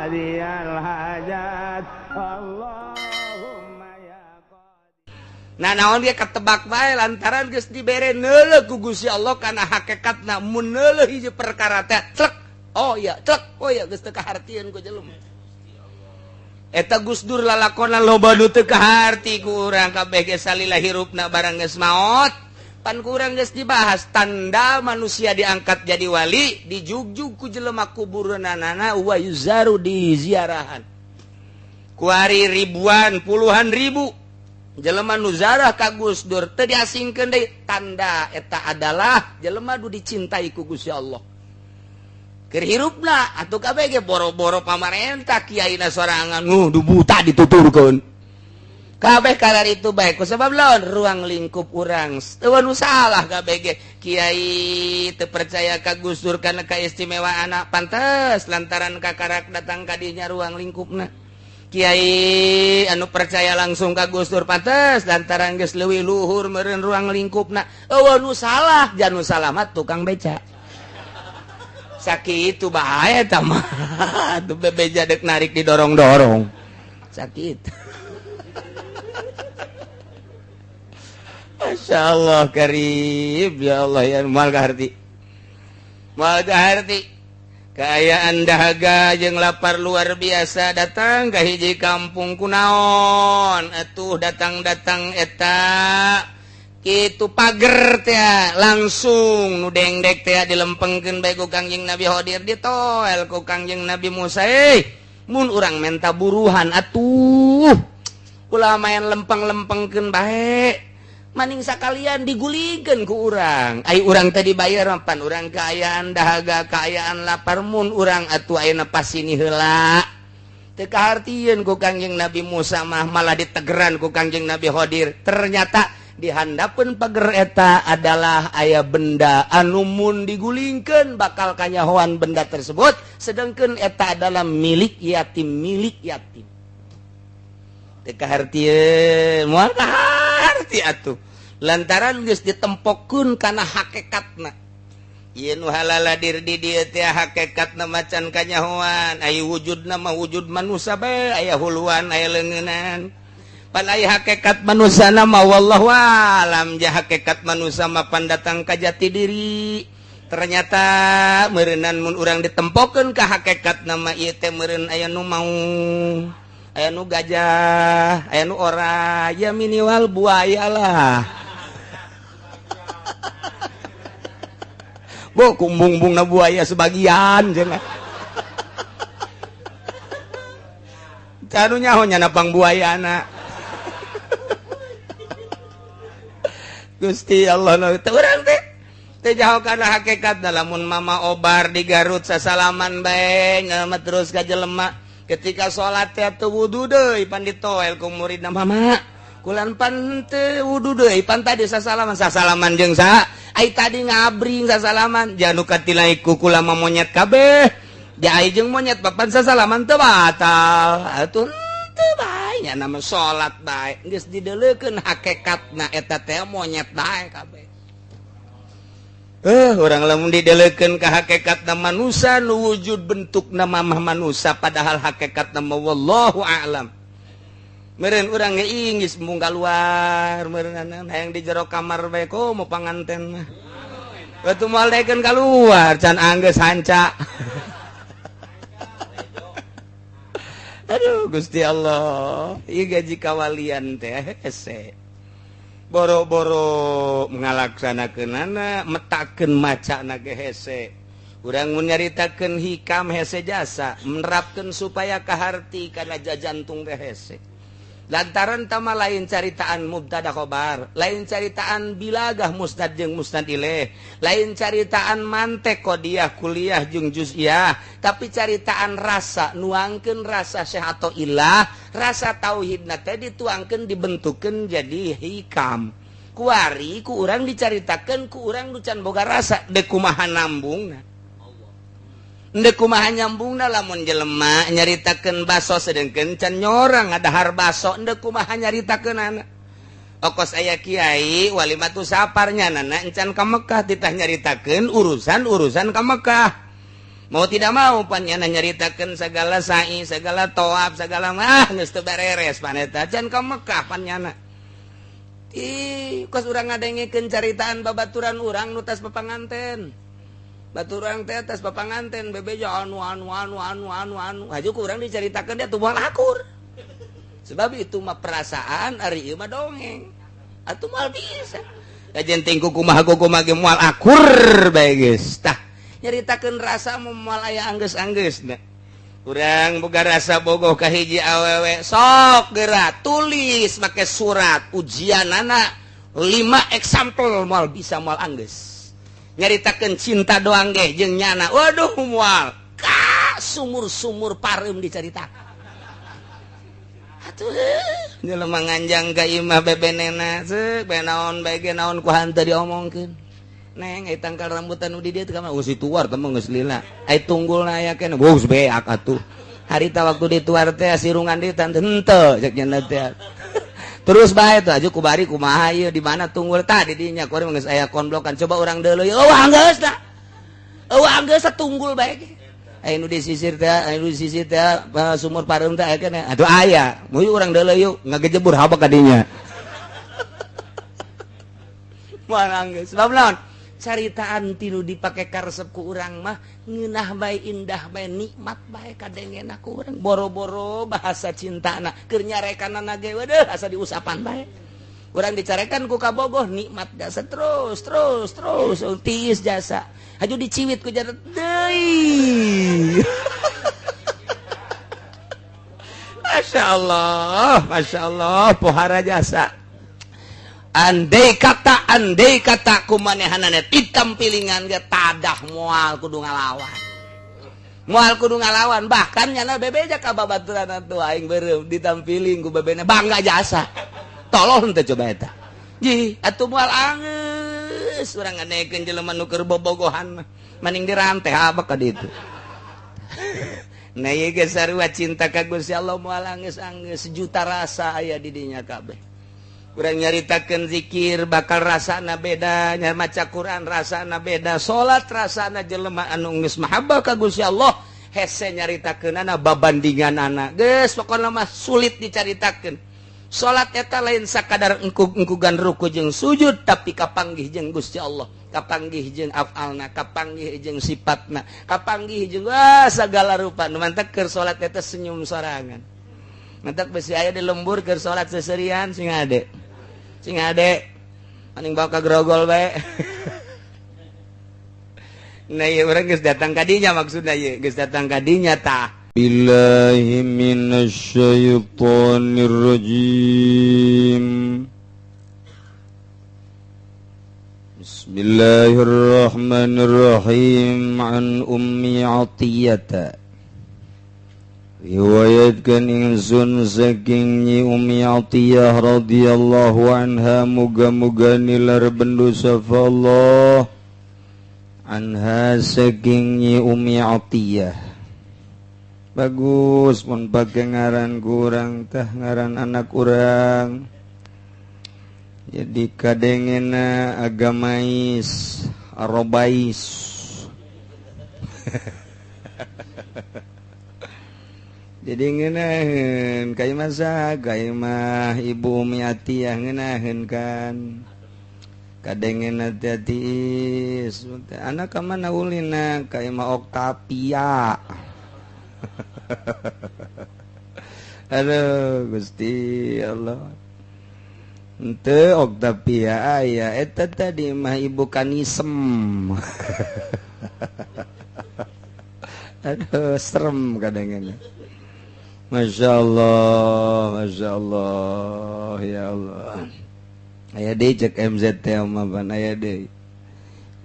qadiyal hajat Allahumma ya qadi. Nah naon dia ketebak bae lantaran geus dibere neuleuh ku Gusti Allah kana hakikatna mun neuleuh hiji perkara teh trek oh ya trek oh ya geus teu kahartieun ku jelema. Eta Gus Dur lalakona loba nu teu kaharti ku urang kabeh ge salila hirupna barang geus maot. Pan kurang geus dibahas tanda manusia diangkat jadi wali dijugjug ku jelema kuburanana wa yuzaru di ziarahan kuari ribuan puluhan ribu jelema nu zarah ka Gus Dur teu diasingkeun deui tanda eta adalah jelema nu dicintai ku Gusti Allah keur hirupna atuh kabeh ge boro-boro pamarentah kiaina sorangan nu buta dituturkeun kabeh kalar itu baik sebab lawan ruang lingkup urang teu nu salah kabeh ge kiai teu percaya ka Gus Dur kana kaistimewaanna pantes lantaran kakarak datang ka dinya ruang lingkupna kiai anu percaya langsung ka Gus Dur pantes lantaran geus leuwih luhur meureun ruang lingkupna eueuh nu salah jan nu salah mah tukang beca sakitu bae eta mah atuh bebeja deuk narik didorong-dorong sakit. Masya Allah karib ya Allah ya mal kaharti mal kaharti kaayaan dahaga jeung lapar luar biasa datang ka hiji kampung kunaon atuh datang-datang eta kitu pager teh langsung nu dengdek teh dilempengkeun bae ku Kangjeng Nabi Khodir ditoel ku Kangjeng Nabi Musa mun urang menta buruhan atuh ulah main lempeng-lempengkeun bae maning sakalian digulingkeun ku urang ai urang teh dibayar pan urang kaayaan dahaga kaayaan lapar mun urang atuh ayeuna pasini heula teu kahartieun ku Kangjeng Nabi Musa mah malah ditegeran ku Kangjeng Nabi Khodir ternyata di handapeun pager eta adalah aya benda anu mun digulingkeun bakal kanyahoan benda tersebut sedangkeun eta adalah milik yatim milik yatim teu kahartieun moal kaharti atuh lantaran geus ditempokeun kana hakikatna ieu nu halaladir di dieu teh hakikatna macan kanyahoan aya wujudna mah wujud manusa bae aya huluan aya leungeunnan pan aya hakikat manusana mah wallahu alam ja hakikat manusa mah pandatang ka jati diri ternyata meureunnan mun urang ditempokeun ka hakikatna mah ieu teh meureun aya nu maung aya nu gajah aya nu ora ya minimal buaya lah bo kumbung-bungna buaya sebagian cenah canu nyaho nya napang buayana Gusti Allah teu urang teh teu jaho kana hakikat lamun mama obar di Garut sasalaman bae ngemet terus ka jelema ketika salat teh teu wudu deui pan ditoel ku muridna mama kulan pan teu wudu deui pan tadi sasalaman sasalaman jeung saha ai tadi ngabring sasalaman janu katilai ku kula mah monyet kabeh ja ai jeung monyet papan sasalaman teu batal atuh teu bae nya nama salat bae geus dideuleukeun hakikatna eta teh monyet bae kabeh. Orang lamun dideleukeun ka hakikatna manusa nu wujud bentukna mamah manusa padahal hakikatna mah wallahu a'lam. Meureun urang ge inggis mung kaluar meureunana hayang di jero kamar bae komo panganten mah. Batu moal daekeun kaluar can anggeus hanca. Aduh Gusti Allah, ieu gaji kawalian teh hese. Boro-boro ngalaksanakeunana metakeun macana ge hese. Urang mun nyaritakeun hikam hese jasa, menerapkeun supaya kaharti kana jajantung teh hese. Lantaran tama lain caritaan mubtada khobar, lain caritaan bilagah musnad jeung musnad ilaih, lain caritaan mantek qodiyah kuliah jeung juz'iyah, tapi caritaan rasa nuangkeun rasa syekh atau ilah, rasa tauhidna teh dituangkeun dibentukeun jadi hikam. Kuari ku urang dicaritakeun ku urang nu can boga rasa deuk kumaha nambungna. Ndek kumaha nyambungna lamun jelema nyaritakeun baso sedengkeun can nyorang ngadahar baso ndek kumaha nyaritakeunana. Okos aya kiai walimatu saparnya nana encan ka Mekah titah nyaritakeun urusan-urusan ka Mekah. Mau tidak mau pan nyana nyaritakeun segala sa'i, segala tawaf, segala mah geus teu bereres pan eta can ka Mekah pan nyana. Ih, kos urang ngadengekeun caritaan babaturan urang nu tas papanganten. Batur urang teh tas papanganten bebeja anu anu anu anu anu anu. Haju ku urang dicaritakeun dia tuh moal akur. Sebab itu mah perasaan ari ieu mah dongeng. Atuh moal bisa. Kajen tingku kumaha kumaha ge moal akur bae geus. Tah nyaritakeun rasa moal aya anggeus-anggeus na. Urang boga rasa bogoh ka hiji awewe sok geura tulis make surat ujianana 5 example moal bisa moal anggeus. Nyaritakeun cinta doang ge jeung nyana waduh moal ka sumur-sumur pareum dicaritakeun. Atuh jelema nganjang ka imah bebenena seuk bae naon bae ge naon ku hanteu diomongkeun. Neng ai tangkal rambutan nu di dieu teh ka mana? Situar teh mah geus lila. Ai tunggulna aya keneh geus beak atuh. Harita waktu dituar teh sirungan deui teh henteu cek nya teh. Terus bae tuh aju kubari kumaha ieu di mana tunggul tah di dinya kuari mah geus aya konblokan coba urang deuleu eueuh anggeus tah. Eueuh anggeus tunggul bae ge. Ai nu disisir teh, ai nu disisir teh sumur pareum teh aya keneh. Aduh aya, moal urang deuleu yuk ngagejebur haba ka dinya. Moal anggeus. Sebab naon? Caritaan tilu dipake karesep ku urang mah ngeunah bae indah bae nikmat bae kadengena ku urang boro-boro bahasa cintana keur nyarekanana ge waduh asa diusapan bae urang dicarekan ku kabogoh nikmat jasa terus terus terus tiis jasa haju diciwit ku jasa deui. Masya Allah, Masya Allah, pohara jasa. Andai kata kumanehanana ditampilingan ge tadah moal kudu ngalawan. Moal kudu ngalawan bahkan nyana bebeja ka babaturan atuh aing beureum ditampiling ku bebena bangga jasa. Tolong teh coba eta. Ji atuh moal anggeus urang nganekeun jelema nu keur bobogohan mah maning dirante abek ka ditu. Nah ieu ge sarua cinta ka Gusti Allah moal anggeus-anggeus sejuta rasa aya di dinya kabeh. Urang nyaritakeun zikir bakal rasana beda, nya maca Quran rasana beda, salat rasana jelema anu geus mahabbah ka Gusti Allah hese nyaritakeunana babandinganana. Geus pokona mah sulit dicaritakeun. Salat eta lain sakadar engkug-engkugan ruku jeung sujud tapi kapanggih jeung Gusti Allah, kapanggih jeung afalna, kapanggih jeung sifatna, kapanggih jeung wah sagala rupa. Nu mantak keur salat eta senyum sorangan. Mantak besi aya di lembur keur salat seserian sing ade. Sing ade maning bawa ka grogol bae. Nah ieu urang geus datang ka dinya maksudna ieu, geus datang ka dinya tah. Billahi minasyaitonir rajim. Bismillahirrahmanirrahim. An Ummi Atiyah. Riwayatkan ingsun saking Nyi Ummi Atiyah radhiyallahu anha muga-muga nilar bendu sapa Allah anha saking Nyi Ummi Atiyah. Bagus mun pake ngaran kurang tah ngaran anak urang. Jadi kadengena agamais arobais. Jadi ngeunaheun ka imah saha ka imah Ibu Umi Atiyah ngeunaheun kan. Kadengena teh tiis anak ka mana ulina ka imah Octavia. Aduh Gusti Allah. Henteu Octavia aya eta tadi mah ibu kanisem. Aduh serem kadangnya. Masya Allah, Masya Allah, ya Allah. Aya deui cek MZ teh mah pan aya deui.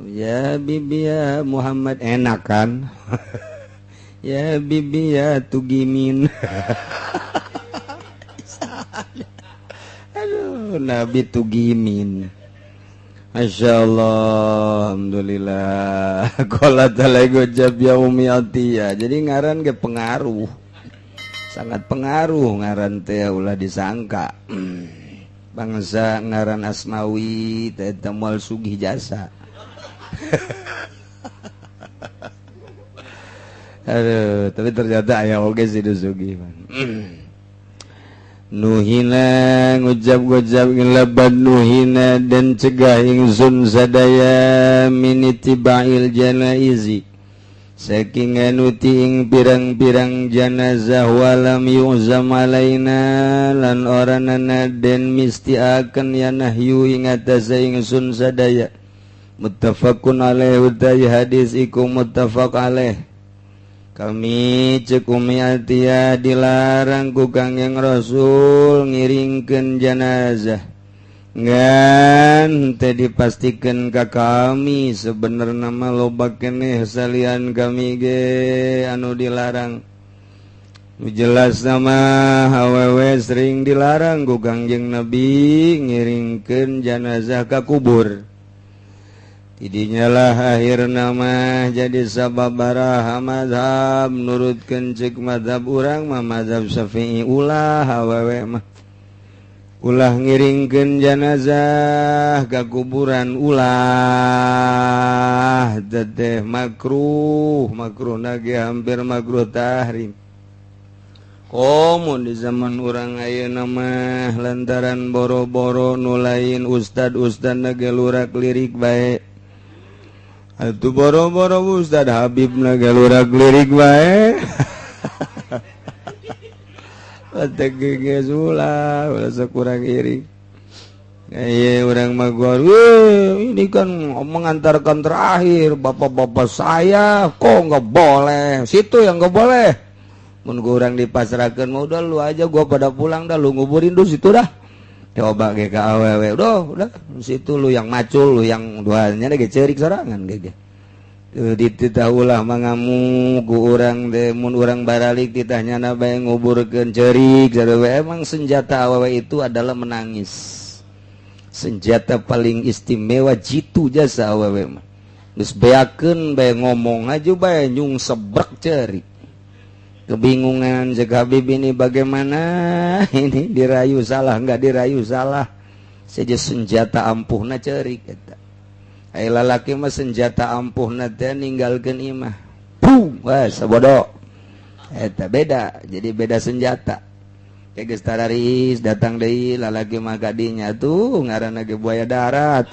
Ya bibi ya Muhammad enak kan? Ya bibi ya Tugimin. Aduh, Nabi Tugimin. Masya Allah, alhamdulillah. Qala ta'ala gojab ya Umi Atiyah. Jadi ngaran ge pengaruh. Sangat pengaruh ngaran teh ulah disangka. Bangsa ngaran Asmawi teh moal sugih jasa. Aduh, tapi ternyata aya oge sih sugih. Nuhina ngucap-ngucap ngelebat nuhina dan cegah ingsun sadaya minitiba'il janaizi saking nganuti ing pirang-pirang janazah walam yu'zam alaina lan oranana den mistiaken ya nahyu ing atase ingsun sadaya. Muttafaqun alaih utai hadis iku muttafaq alaih. Kami cek Umi Atiyah dilarang ku Kangjeng Rasul ngiringkeun janazah. Ngan teh dipastikan ka kami sebenarnya mah loba keneh salian kami ge anu dilarang. Nu jelas nama awewe sering dilarang ku Kangjeng Nabi ngiringkeun janazah ka kubur. Tidinyalah akhir nama jadi sababaraha mazhab nurutkeun cek mazhab urang mah mazhab Syafi'i ulah awewe mah ulah ngiringkeun janazah ka kuburan ulah teteh makruh makruh nage hampir makruh tahrim. Komun di zaman urang ayeuna mah lantaran boro-boro nu lain ustad-ustad nage lurak lirik bae. Atuh boro-boro Ustad Habib naga lurak lirik bae. Batek geus ulah, ulah kurang iring. Ieu urang mah ini kan mengantarkan terakhir bapak-bapak saya kok nggak boleh. Situ yang nggak boleh. Mun urang dipasrahkeun mah udah lu aja gua pada pulang dah lu nguburin du situ dah. Coba ge ka awewe udah situ lu yang macul lu yang duanya ge ceurik sorangan ge. Dititah ulah mangamuk ku urang teh mun urang baralik titah nyana bae nguburkeun ceurik sarua. Emang senjata awewe itu adalah menangis. Senjata paling istimewa jitu jasa awewe mah. Geus beakeun bae ngomong aja bae nyung sebrek ceurik. Kebingungan cek Habib ini bagaimana ini dirayu salah enggak dirayu salah saja senjata ampuhna ceurik eta. Ai lalaki mah senjata ampuhna teh ninggalkeun imah. Pung, wah sabodo. Eta beda, jadi beda senjata. Kayak geus tararis datang deui lalaki mah kadinya tuh ngaranna ge buaya darat.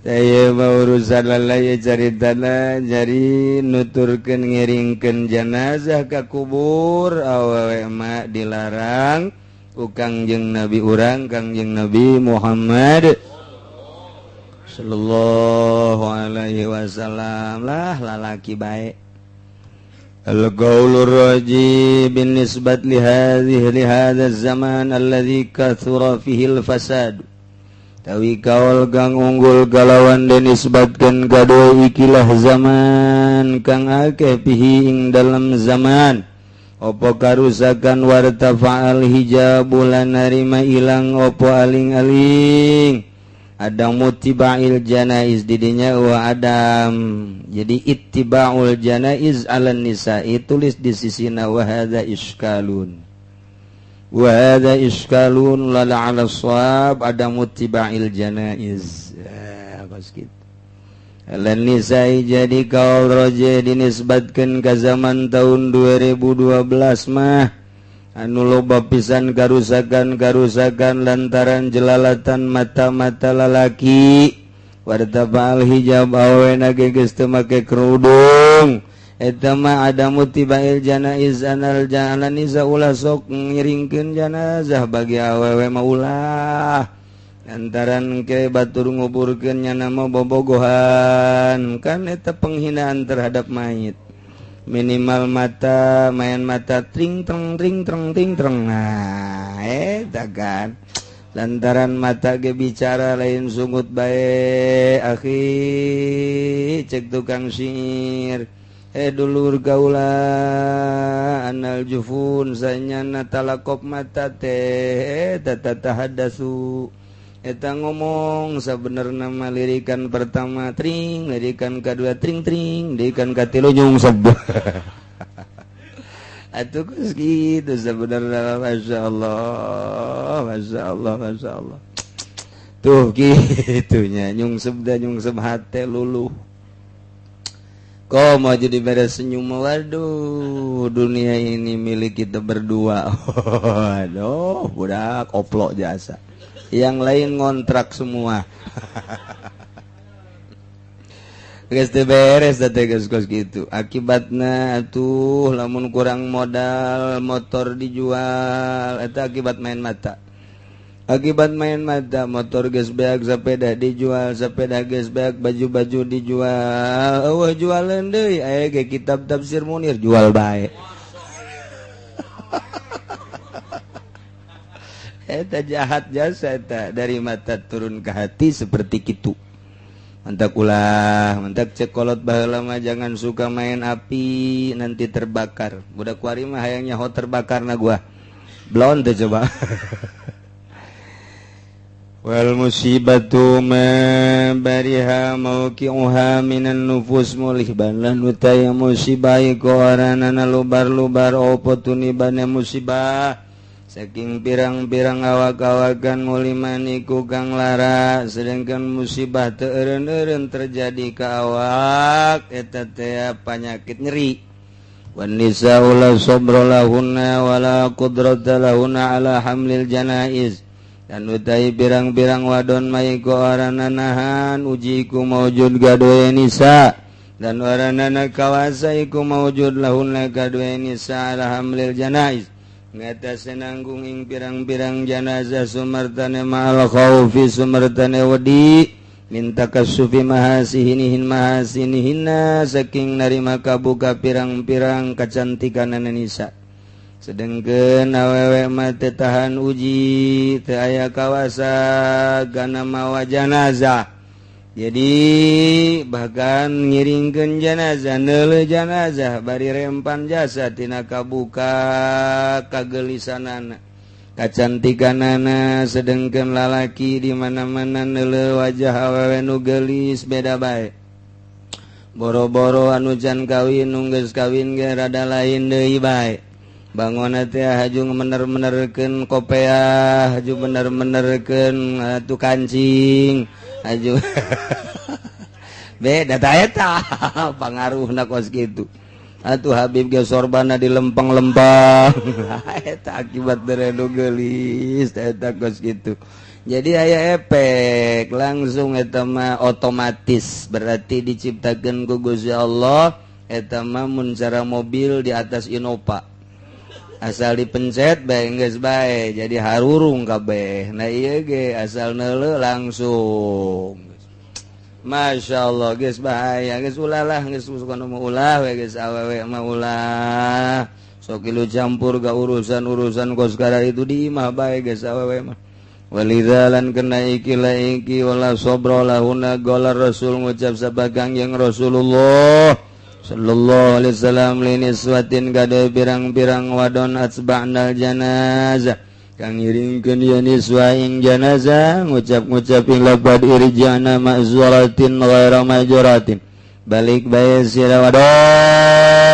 Saya mau urusan lalai caritana jari nuturkeun ngiringkeun janazah ka kubur awewe mah dilarang ku Kangjeng Nabi urang Kangjeng Nabi Muhammad sallallahu alaihi wasallam lah lalaki bae. Al-qaulur raji bin nisbat li hadhihi li hadha zaman alladhi kathura fihi al-fasad. Tawi kaul kang unggul kalawan dinisbatkeun kadua ikilah zaman kang akeh pihi ing dalam zaman opo karusakan wartafa'al hijab lan narima ilang opo aling-aling adam muttiba'il janaiz didinya wa adam jadi ittiba'ul janaiz 'alan nisa'i tulis di sisina wa hadza iskalun wa hadza iskalun la 'ala shawab adam muttiba'il janaiz pas kitu lan nisa'i jadi kaul roje dinisbatkeun ka zaman tahun 2012 mah anu loba pisan karusakan-karusakan lantaran jelalatan mata-mata lalaki wartabal hijab awena ge geus teu make kerudung eta mah adamu tibail janaiz anal jananiza ulah sok ngiringkeun janazah bagi awewe mah ulah lantaran ke batur nguburkeun nyana mah bobogohan kan eta penghinaan terhadap mayit minimal mata main mata tring treng tring treng ting treng nah eta kan lantaran mata ge bicara lain sungut bae akhi cek tukang sihir dulur gaula anal jufun sanyana talakop mata teh tata tahaddasu eta ngomong sabenerna mah lirikan pertama tring lirikan kedua tring tring lirikan katilu nyungsep. Atuh geus kitu sabenerna masyaallah masyaallah masyaallah tuh kitunya nyungsep da nyungsep hate luluh. Kok mau jadi beres senyum, waduh dunia ini milik kita berdua. Aduh budak oplok jasa, yang lain ngontrak semua. Geus teu beres teh geus kos kitu. Akibatna atuh lamun kurang modal motor dijual, eta akibat main mata. Akibat main mata motor geus beak, sepeda dijual, sepeda geus beak, baju-baju dijual. Eueuh jualeun deui aya ge kitab tafsir Munir jual bae. Eta jahat jasa eta, dari mata turun ke hati seperti kitu. Mantak ulah, mantak cekolot baheula mah jangan suka main api nanti terbakar. Budak kuari mah hayang nyaho terbakarna gua. Blon teh coba. Wal musibatu ma bariha mauqi'uha minan nufus mulihban lan utaya musibah iku aranana lubar-lubar opo tunibane musibah saking pirang-pirang awak-awakan muliman iku kang lara, sedangkan musibah teu eureun-eureun terjadi ka awak eta teh panyakit nyeri. Wan nisa'u la sabra lahunna wala qudrata lahunna ala hamlil janaiz dan utai pirang-pirang wadon maiku arana nahan uji iku maujud gadoe nisa dan waranana kawasa iku maujud lahunna gadoe nisa ala hamlil janaiz ngatasi nanggung ing pirang-pirang janazah sumartane ma'al khaufi sumartane wedi minta kasufi mahasihinihin mahasinihinna saking narima kabuka pirang-pirang kecantikan nisa. Sedengkeun awewe mah teu tahan uji teu aya kawasa gana mawa janazah. Jadi bahkan ngiringkeun janazah neuleuh janazah bari rempan jasa tina kabuka kagelisanana kacantikanana. Sedengkeun lalaki di mana-mana neuleuh wajah awewe nu geulis beda bae. Boro-boro anu can kawin nu geus kawin ge rada lain deui bae. Bangun teh haju mener-menerkeun kopeah, haju bener-menerkeun atuh kancing, haju beda ta eta pangaruhna kos kitu. Atuh Habib ge sorbana dilempeng-lempeng. Eta akibat deredo geulis eta kos kitu. Jadi aya efek langsung eta mah otomatis berarti diciptakeun ku Gusti Allah eta mah mun cara mobil di atas Innova. Asal dipencet bae geus bae jadi harurung kabeh. Nah ieu ge asal neuleuh langsung. Masya Allah geus bahaya geus ulah lah geus kono mah ulah we geus awewe mah ulah. Sok ilu campur ga urusan-urusan kos kada itu di imah bae geus awewe mah. Walidzalan kena iki la iki wala sabra lahuna qala Rasul ngucap sabagang yang Rasulullah sallallahu alaihi wasallam liniswatin gade pirang-pirang wadon atsba'nal janazah kang ngiringkeun ya niswa ing janazah ngucap-ngucap ing lapad irja'na ma'zuratin ghaira majuratin balik bae sira wadon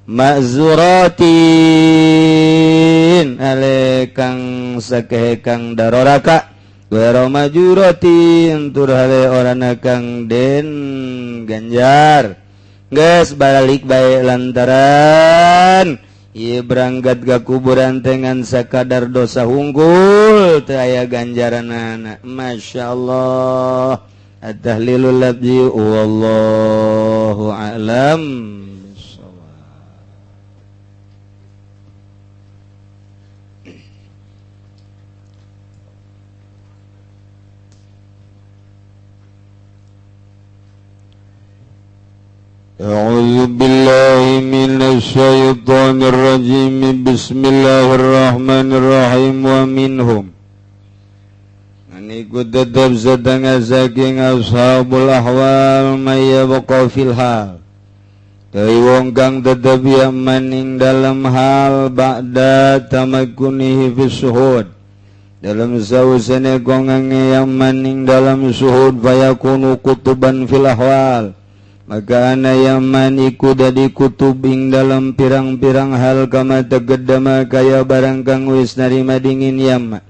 ma'zuratin ale kang sakehe kang daroraka ghaira majuratin tur hale orana kang den ganjar. Geus balik bae lantaran ieu berangkat ka kuburan dengan sakadar dosa hungkul teu aya ganjaranana. Masyaallah. At-tahlilul labdi wallahu a'lam. أعوذ بالله من الشيطان الرجيم بسم الله الرحمن الرحيم ومنهم Aniku tetap setengah saking ashabul ahwal mayabqa fil hal Kai wong kang tetep ya maning dalam hal ba'da tamakkunihi fi suhud dalam sausane kongange yang maning dalam suhud fayakunu kutuban fil ahwal maka ana yaman iku dadi kutub ing dalam pirang-pirang hal kama taqaddama kaya barang kang wis narima dingin yama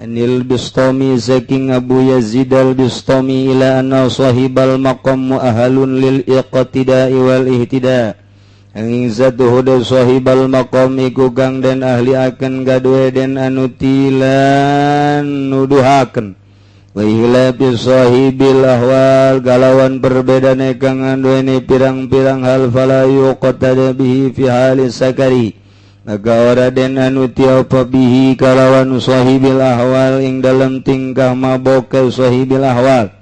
Anil Bistami saking Abu Yazid al-Bistami ila anna sahibal maqam mu'ahalun lil iqtida'i wal ihtida. Angin satu huda sahibal maqam iku kang den ahli akan gaduhe den anu tilan nuduhaken. Wa ihlabi sahibil ahwal galawan perbedane kang anduweni pirang-pirang hal fala yuqtada bihi fi hali sakari. Maka ora den anu tiapa bihi kalawan sahibil ahwal ing dalam tingkah maboke sahibil ahwal.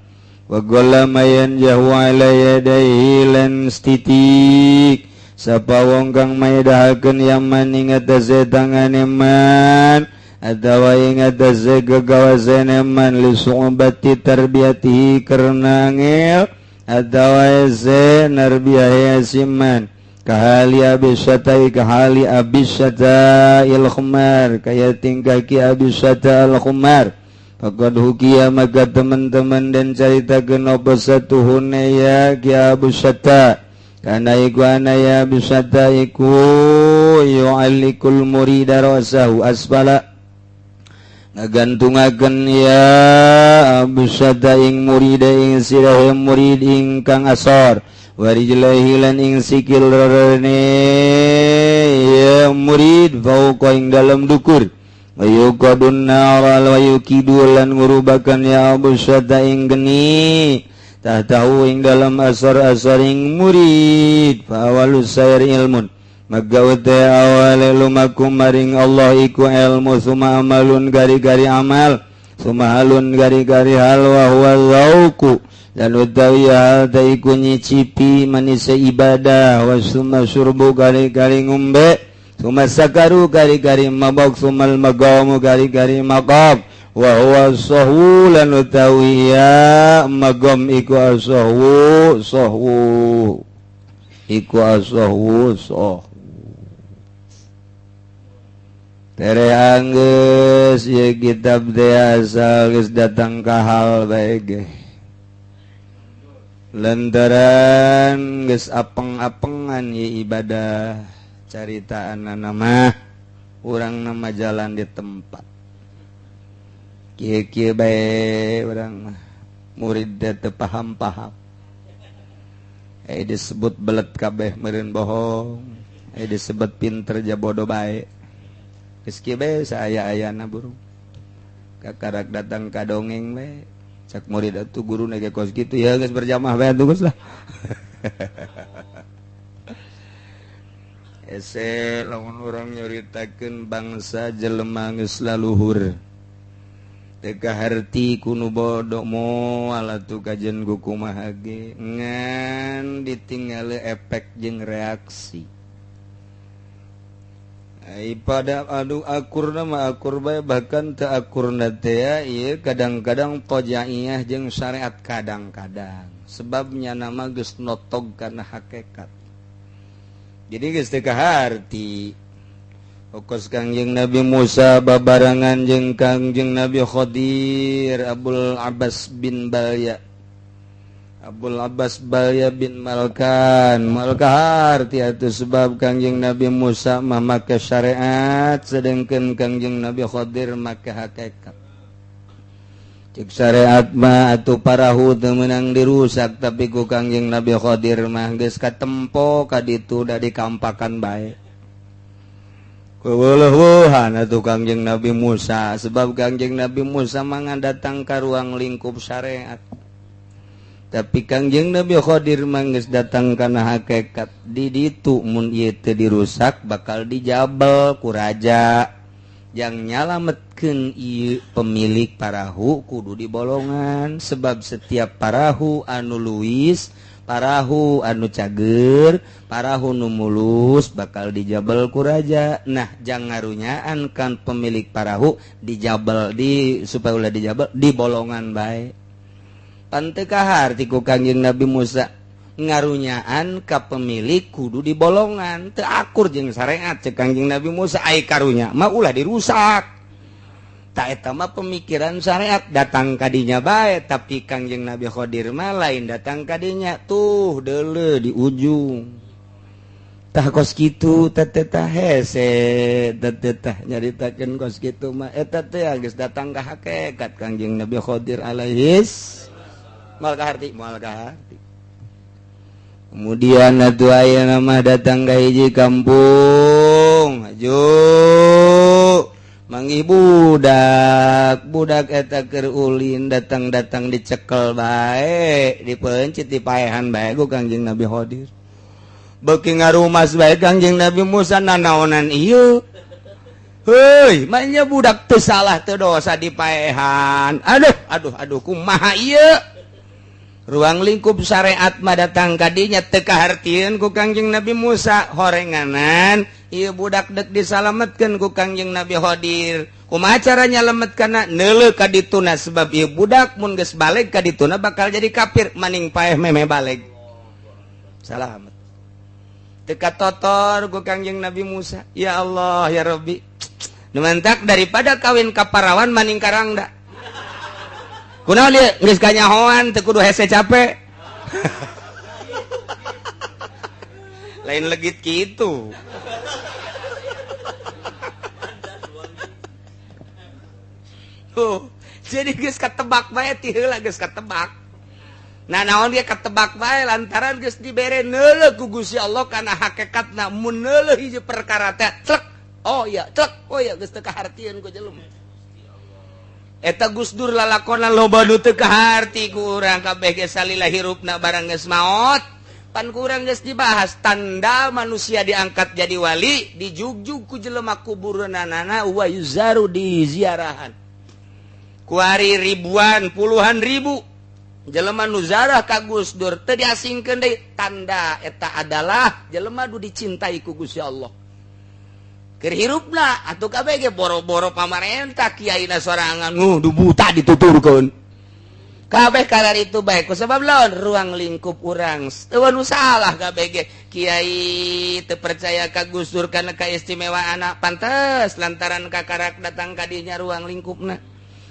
Wa gollama yanjahu ala yadayhi lan stitik sapa wong kang maedahakeun yaman ing atase tangane man atawa ing atase gegawasane man li su'bati tarbiyatihi karena angel atawa ese narbiyahe siman kahali abisatai kahali abisata il khumar kaya tingkah ki abisata al khumar. Faqad hukiya maka teman-teman dan caritakeun apa satuhune ya ki abisata kana iku ana ya abisata iku yu'allikul murida rasahu asfala ngagantungaken ya abisata ing murida ing sirahe murid ingkang asor warijlaihi lan ing sikil rarane ya murid fauqa ing dalem dukur wayuqadun nara wa yukidu lan ngurubakan ya abusata ing geni tahtahu ing dalem asor-asor ing murid fa awalus sayr ilmun maka uta awale lumaku maring Allah iku ilmu suma amalun gari-gari amal suma halun gari-gari hal wa huwa zauku dan utawi hal ta iku nyicipi manisa ibadah wa summa syurbu gari-gari ngombe summa sakaru gari-gari mabok sumal magamu gari-gari maqam wa huwa sahwu lan utawi ya magam iku asahwu sahwu iku asahwu sahwu tere anggeus ieu kitab teh asal geus datang ka hal bae ge lantaran geus apeng-apengan ieu ibadah caritaan mah urang nama jalan di tempat kieu-kieu bae urang mah murid teh teu paham-paham disebut belet kabeh meureun bohong disebut pinter ja bodoh bae geus kieu bae saaya-ayana burung kakarak datang ka dongeng bae cak murid atuh guru ge kos kitu ya geus berjamaah bae atuh geus lah. Ese lamun urang nyuritakeun bangsa jelema geus laluhur teu kaharti kunu bodoh moal atuh kajen kumaha ge ngan ditinggal efek jeung reaksi. Ai pada aduh akurna mah akur bae bahkan teu akurna teh ieu kadang-kadang tojaiyah jeung syariat kadang-kadang sebabnya nama geus notog kana hakikat. Jadi geus teu kaharti Okos Kangjeng Nabi Musa babarangan jeung Kangjeng Nabi Khadir Abul Abbas bin Balya Abul Abbas Balya bin Malkan Malkahar atuh sebab Kangjeng Nabi Musa mah make syariat sedengkeun Kangjeng Nabi Khadir make hakikat. Cek syariat mah atuh parahu teu meunang dirusak tapi ku Kangjeng Nabi Khadir mah geus katempo ka ditu da dikampakan bae. Keweuleuhan atuh Kangjeng Nabi Musa sebab Kangjeng Nabi Musa mah datang ka ruang lingkup syariat. Tapi Kangjeng Nabi Khadir mah geus datang kana hakikat di ditu mun ieu teu dirusak bakal dijabel ku raja. Yang nyalametkeun ieu pemilik parahu kudu dibolongan sebab setiap parahu anu luwis, parahu anu cager, parahu nu mulus bakal dijabel ku raja. Nah, jang ngarunyaan kan pemilik parahu dijabel di supaya ulah dijabel dibolongan bae. Pan teu kaharti ku Kangjeng Nabi Musa ngarunyaan ka pemilik kudu dibolongan teu akur jeung syariat cek Kangjeng Nabi Musa ai karunya mah ulah dirusak. Ta eta mah pemikiran syariat datang kadinya bae tapi Kangjeng Nabi Khadir mah lain datang kadinya tuh deuleu di ujung. Tah kos kitu teh teh hese teh teh nyaritakeun kos kitu mah eta teh geus datang ka hakikat Kangjeng Nabi Khidir alaihis moal kaharti moal kaharti. Kemudian atuh ayeuna mah datang ka hiji kampung aju manggih budak budak eta keur ulin datang-datang dicekel bae dipencit dipaehan bae ku Kangjeng Nabi Khidir. Beuki ngarumas bae Kangjeng Nabi Musa nanaonan ieu. Heuy, manya budak teu salah teu dosa dipaehan. Aduh, aduh, aduh kumaha ieu? Ruang lingkup syariat mah datang ka dinya teu kahartieun ku Kangjeng Nabi Musa horenganan ieu budak deuk disalametkeun ku Kangjeng Nabi Khidir. Kumaha cara nyalametkeunna? Neuleuh ka dituna sebab ieu budak mun geus baleg ka dituna bakal jadi kafir maning paeh meme baleg. Salamet. Teka totor ku Kangjeng Nabi Musa. Ya Allah ya Rabbi. Nu mantak daripada kawin ka parawan maning karangda. Kunaon ieu geus kanyahoan teu kudu hese capek. Lain legit kitu. Tuh, jadi geus katebak bae ti heula geus katebak. Nah naon dia ketebak bae lantaran geus dibere neuleuh ku Gusti Allah kana hakikatna mun neuleuh hiji perkara teh trek oh iya trek oh iya geus teu kahartieun ku jelema. Eta Gus Dur lalakona loba nu teu kaharti ku urang kabeh ge salila hirupna barang geus maot pan ku urang geus dibahas tanda manusia diangkat jadi wali dijugjug ku jelema kuburanana wa yuzaru di ziarahan kuari ribuan puluhan ribu jelema nu zarah ka Gus Dur teu diasingkeun deui tanda eta adalah jelema nu dicintai ku Gusti Allah. Keur hirupna atuh kabeh ge boro-boro pamarentah kiaina sorangan nu buta dituturkeun. Kabeh kalar itu bae ku sebab laon ruang lingkup urang teu nu salah kabeh ge kiai teu percaya ka Gus Dur kana kaistimewaanna pantes lantaran kakarak datang ka dinya ruang lingkupna.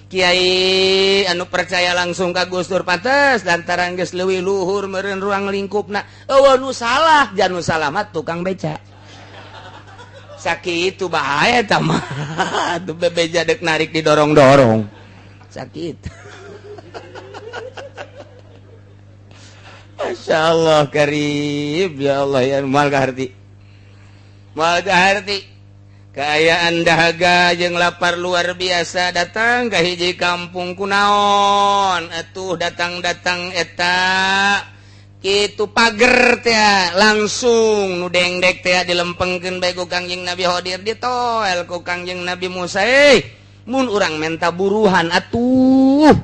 Kiai anu percaya langsung ka Gus Dur pantes lantaran geus leuwih luhur meureun ruang lingkupna. Eueuh nu salah jan nu salah mah tukang beca. Sakitu bae eta mah atuh bebeja deuk narik didorong-dorong. Sakit. Masya Allah karib ya Allah ya moal kaharti. Moal kaharti. Kaayaan dahaga jeung lapar luar biasa datang ka hiji kampung kunaon atuh datang-datang eta kitu pager teh langsung nu dengdek teh dilempengkeun bae ku Kangjeng Nabi Khidir ditoel ku Kangjeng Nabi Musa mun urang menta buruhan atuh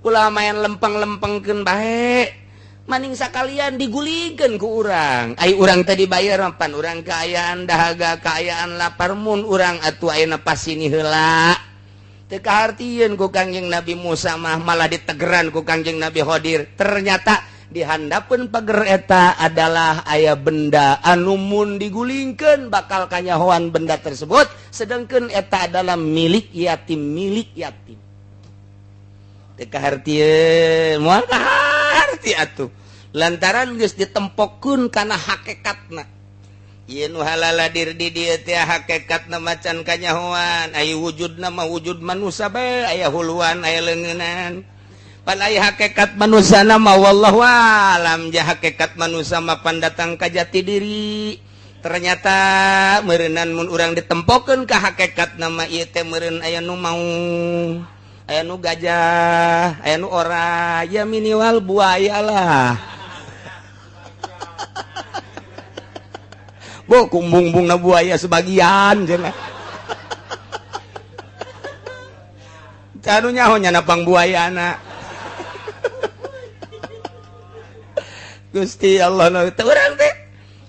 ulah main lempeng-lempengkeun bae maning sakalian digulingkeun ku urang ai urang teh dibayar pan urang kaayaan dahaga kaayaan lapar mun urang atuh ayeuna pasini heula teu kahartieun ku Kangjeng Nabi Musa mah malah ditegeran ku Kangjeng Nabi Khidir. Ternyata di handapeun pager eta adalah aya benda anu mun digulingkeun bakal kanyahoan benda tersebut sedangkeun eta adalah milik yatim milik yatim. Teu kahartieun moal kaharti atuh lantaran geus ditempokeun kana hakikatna. Ieu nu halaladir di dieu teh hakikatna macan kanyahoan aya wujudna mah wujud manusa bae aya huluan aya leungeunan. Pan aya hakikat manusia mah wallahu alam ja hakikat manusia mah pandatang ka jati diri. Ternyata meureunnan mun urang ditempokeun ka hakikat nama ieu teh meureun aya nu maung, aya nu gajah, aya nu ora, ya minimal buaya lah. Bo kumbung-bungna buaya sebagian cenah. Canu nyaho nya napang buayana. Gusti Allah teu urang teh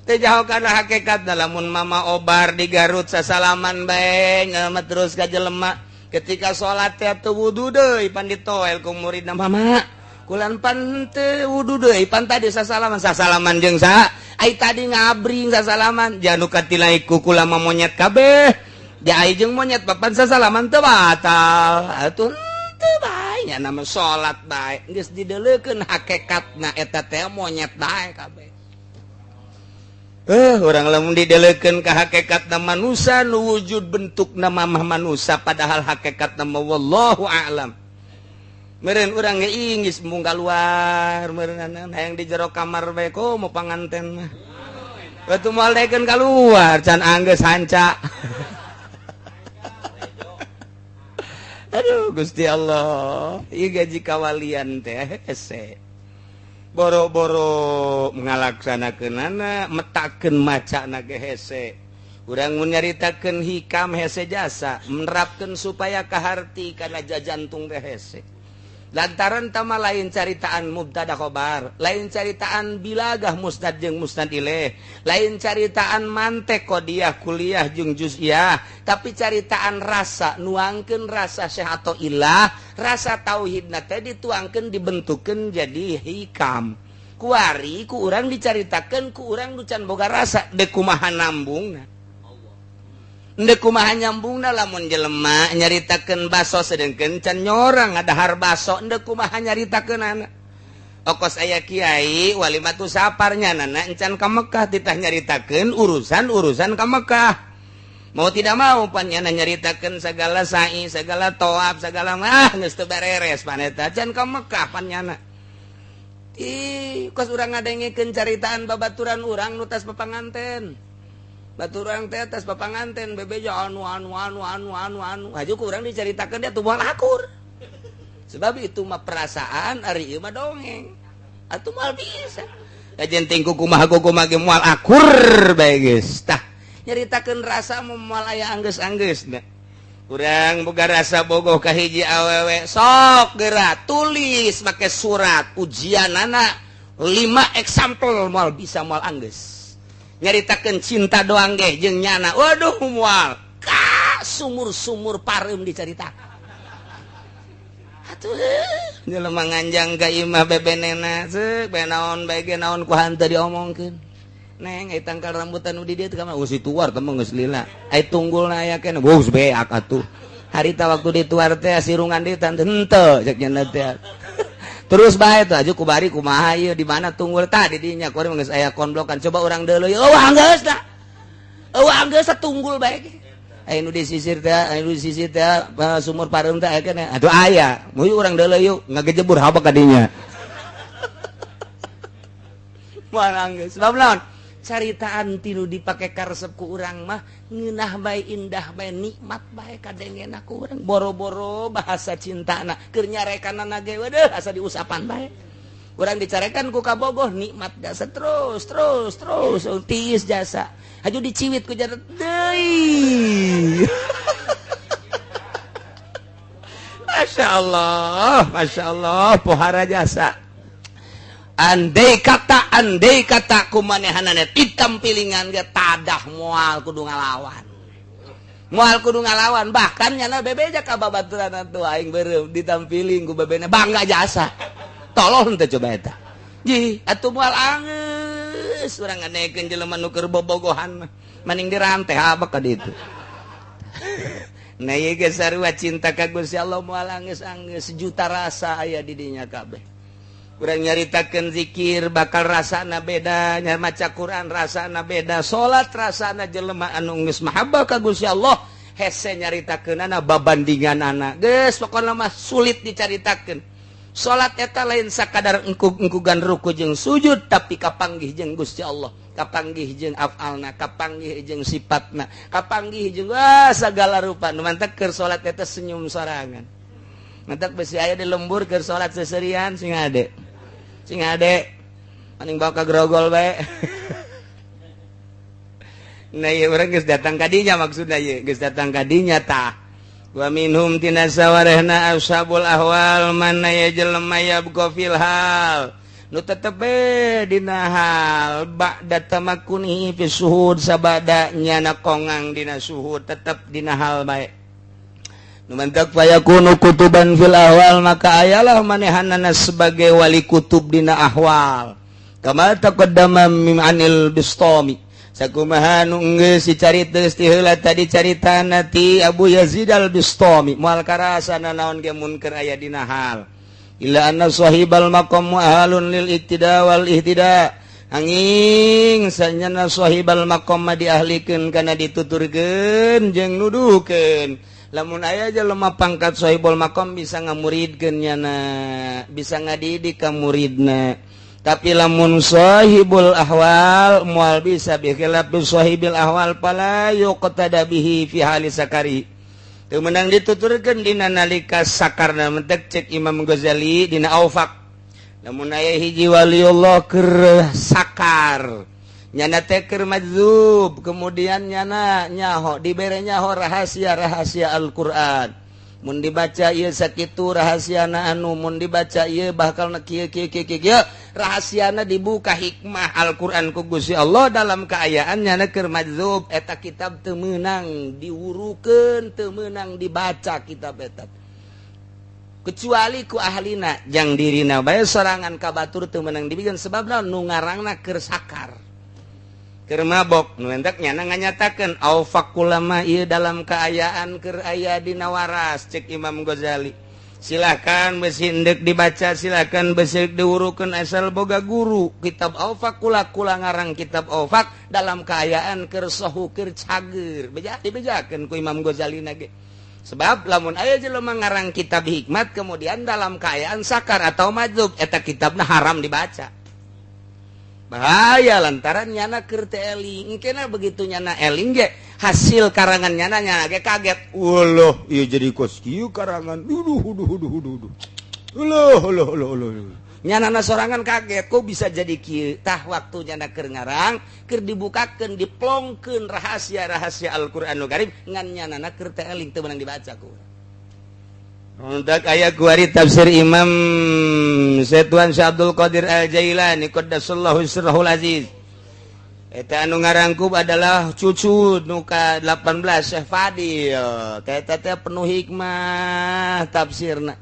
teu jauh kana hakikat lamun mama obar di Garut sasalaman bae ngemet terus ka jelema ketika salat teh teu wudu deui pan ditoel ku muridna mama kulan pan teu wudu deui pan tadi sasalaman sasalaman jeung saha ai tadi ngabring sasalaman janu katilai ku kula mah monyet kabeh ja ai jeung monyet papan sasalaman teu batal atuh bae nya nama salat bae geus dideleukeun hakikatna eta teh monyet bae kabeh. Orang lamun didelekeun ka hakikat na manusia nu wujud bentuk nama mah manusia padahal hakikat nama wallahu a'lam. Meureun urang ge inggis mung kaluar meureun hayang di jero kamar bae komo panganten mah. Batu moal daekeun kaluar can anggeus hanca. Aduh Gusti Allah, ieu gaji kawalian teh hese. Boro-boro ngalaksanakeunana metakeun macana ge hese. Urang mun nyaritakeun hikam hese jasa, menerapkeun supaya kaharti kana jajantung teh hese. Lantaran tama lain caritaan mubtada khobar, lain caritaan bilagah musnad jeung musnad ilaih, lain caritaan mantek qodiyah kuliah jeung juz'iyah, tapi caritaan rasa nuangkeun rasa syekh atau ilah, rasa tauhidna teh dituangkeun dibentukkeun jadi hikam. Kuari ku urang dicaritakeun ku urang nu can boga rasa deuk kumaha nambungna. Ndek kumaha nyambungna lamun jelema nyaritakeun baso sedengkeun can nyorang ngadahar baso ndek kumaha nyaritakeunana. Okos aya kiai walimatu saparnya nana encan ka Mekah titah nyaritakeun urusan-urusan ka Mekah. Mau tidak mau pan nyana nyaritakeun segala sa'i, segala tawaf, segala mah geus teu bereres pan eta can ka Mekah pan nyana. Ih, kos urang ngadengekeun caritaan babaturan urang nu tas papanganten. Batur urang teh atas papanganten bebeja anu anu anu anu anu anu haju ku urang dicaritakeun dia tuh moal akur. Sebab itu mah perasaan ari ieu mah dongeng. Atuh moal bisa. Kajen tingku kumaha kumaha ge moal akur bae geus. Tah nyaritakeun rasa moal aya anggeus-anggeusna. Urang boga rasa bogoh ka hiji awewe sok geura tulis make surat ujianana 5 example moal bisa moal anggeus. Nyaritakeun cinta doang ge jeung nyana waduh moal ka sumur-sumur pareum dicaritakeun atuh jelema nganjang ka imah bebenena seuk bae naon bae ge naon ku hanteu diomongkeun neng ai tangkal rambutan nu di dieu teh ka mana si tuar teh geus lila ai tunggulna aya keneh geus beak atuh harita waktu dituar teh sirungan deui teh henteu cek nyana teh. Terus bae tuh aju kubari kumaha ieu di mana tunggul tadi dinya kuari geus aya konblokan coba urang deuleu eueuh anggeus da eueuh anggeus tunggul bae ge aya nu disisir teh aya nu disisir teh sumur pareum teh aya keneh atuh aya moal urang deuleu yuk ngagejebur haba ka dinya moal anggeus sebab naon caritaan tilu dipake karesep ku urang mah ngeunah bae indah bae nikmat bae kadengena ku urang boro-boro bahasa cintana keur nyarekanana ge waduh asa diusapan bae urang dicarekan ku kabogoh nikmat jasa terus terus terus tiis jasa haju diciwit ku jarat deui. Masya Allah, Masya Allah pohara jasa. Andai kata kumanehanana ditampilingan ge tadah moal kudu ngalawan. Moal kudu ngalawan bahkan nyana bebeja ka babaturan atuh aing beureum ditampiling ku bebena bangga jasa. Tolong teh coba eta. Ji atuh moal anggeus urang nganekeun jelema nu keur bobogohan mah maning dirante habek ka ditu. Nah ieu ge sarua cinta ka Gusti Allah moal anggeus-anggeus sejuta rasa aya di dinya kabeh. Kurang nyaritakeun zikir bakal rasana beda, maca Quran rasana beda, salat rasana jelema anu geus mahabbah ka Gusti Allah hese nyaritakeunana babandinganana. Geus pokona mah sulit dicaritakeun. Salat eta lain sakadar engkug-engkugan ruku jeung sujud tapi kapanggih jeung Gusti Allah, kapanggih jeung afalna, kapanggih jeung sifatna, kapanggih jeung wah sagala rupa. Nu mantak keur salat eta senyum sorangan. Mantak besi aya di lembur keur salat seserian sing ade. Sing ade maning bawa ka grogol bae. Nah ieu urang geus datang ka dinya maksudna ieu geus datang ka dinya tah. Wa minhum tina sawarehna ashabul ahwal man ya jelema yabqa fil hal. Nu tetep dina hal ba'da tamakkunihi fi suhud sabada nyana kongang dina suhud tetep dina hal bae. Numantak fayakunu kutuban fil ahwal maka ayalah manehanana sebagai wali kutub dina ahwal. Kama taqaddama min anil Bistami. Sakumaha nu geus dicarita geus ti heula tadi caritana ti Abu Yazid al-Bistami. Moal karasana naon ge mun keur aya dina hal. Illa anna sahibal maqam mu'alun lil iktida wal ihtida. Anging sanyana sahibal maqam mah diahlikeun kana dituturkeun jeung nuduhkeun. Lamun aya jelema pangkat sahibul maqam bisa ngamuridkeun nyana, bisa ngadidik ka muridna. Tapi lamun sahibul ahwal moal bisa bi khilaf sahibil ahwal fala yuqtada bihi fi hali sakari. Teu meunang dituturkeun dina nalika sakarna mentek cek Imam Ghazali dina Aufaq. Lamun aya hiji waliullah keur sakar, nyana teh keur majzub, kemudian nyana nyaho dibere nyaho rahasia-rahasia Al-Qur'an. Mun dibaca ieu sakitu rahasiana anu, mun dibaca ieu bakal kieu kieu kieu kieu rahasiana dibuka hikmah Al-Qur'an ku Gusti Allah dalam kaayaan nyana keur majzub eta kitab teu meunang diwurukeun, teu meunang dibaca kitab eta. Kecuali ku ahlina jang dirina bae sorangan ka batur teu meunang dibikeun sebab naon nu ngarangna keur sakar. Keur mabok nu entek nyana nganyatakeun aufaq ulama ieu dalam kaayaan keur aya dina waras cek Imam Ghazali. Silakan besi endek dibaca, silakan besi diwurukeun asal boga guru. Kitab Aufaq kula ngarang kitab Aufaq dalam kaayaan keur sohu keur cager. Beja dibejakeun ku Imam Ghazali na ge. Sebab lamun aya jelema ngarang kitab hikmat kemudian dalam keadaan sakar atau majzub eta kitabna haram dibaca. Bahaya lantaran nyana keur teu eling. Engkena begitu nyana eling ge hasil karangan nyana nyana ge kaget. Walah, ieu jadi kos kieu karangan. Duduh duduh duduh duduh. Uloh uloh uloh uloh. Nyanana sorangan kaget kok bisa jadi kieu. Tah waktu nyana keur ngarang keur dibukakeun diplongkeun rahasia-rahasia Al-Qur'anul Karim ngan nyanana keur teu eling teu meunang dibaca ku. Untuk aya kuari tafsir Imam Syekh Syekh Abdul Qadir Al-Jailani qaddasallahu sirrahul aziz. Eta anu ngarangkub adalah cucu nu ka 18 Syekh Fadil. Eta teh penuh hikmah tafsirna.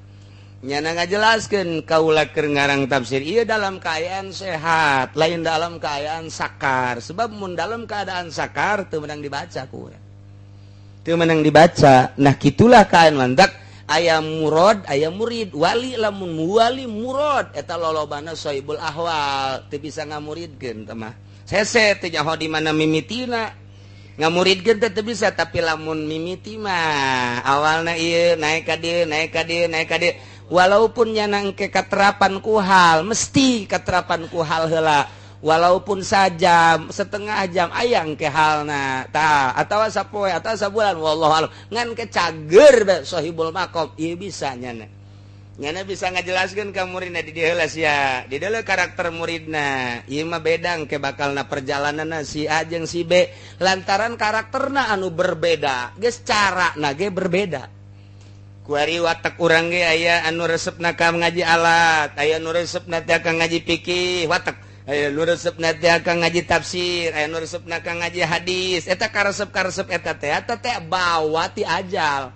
Nyana ngajelaskeun kaula keur ngarang tafsir ieu dalam keadaan sehat, lain dalam keadaan sakar. Sebab mun dalam keadaan sakar teu meunang dibaca ku urang. Teu meunang dibaca. Nah kitulah kaen lantak aya murad, aya murid. Wali lamun wali murad eta lolobana sahibul ahwal, teu bisa ngamuridkeun teh mah. Sese teu nyaho di mana mimitina. Ngamuridkeun teh teu bisa, tapi lamun mimiti mah awalna ieu naik ka dieu, naik ka dieu, naik ka dieu. Walaupun nyana engke katerapan ku hal, mesti katerapan ku hal heula. Walaupun sajam, setengah jam aya engke halna. Tah, atawa sapoe atawa sabulan wallahu alam. Ngan ke cager bae sahibul maqam ieu bisa nyana. Nyana bisa ngajelaskeun ka muridna di dieu heula sia. Di dieu karakter muridna. Ieu mah beda engke bakalna perjalananna si A jeung si B lantaran karakterna anu berbeda, geus carana ge berbeda. Kuari watak urang ge aya anu resepna ka ngaji alat, aya anu resepna teh ka ngaji fikih, watak aya nu resepna teh ka ngaji tafsir, aya nu resepna ka ngaji hadis. Eta karesep-karesep eta teh eta teh bawa ti ajal.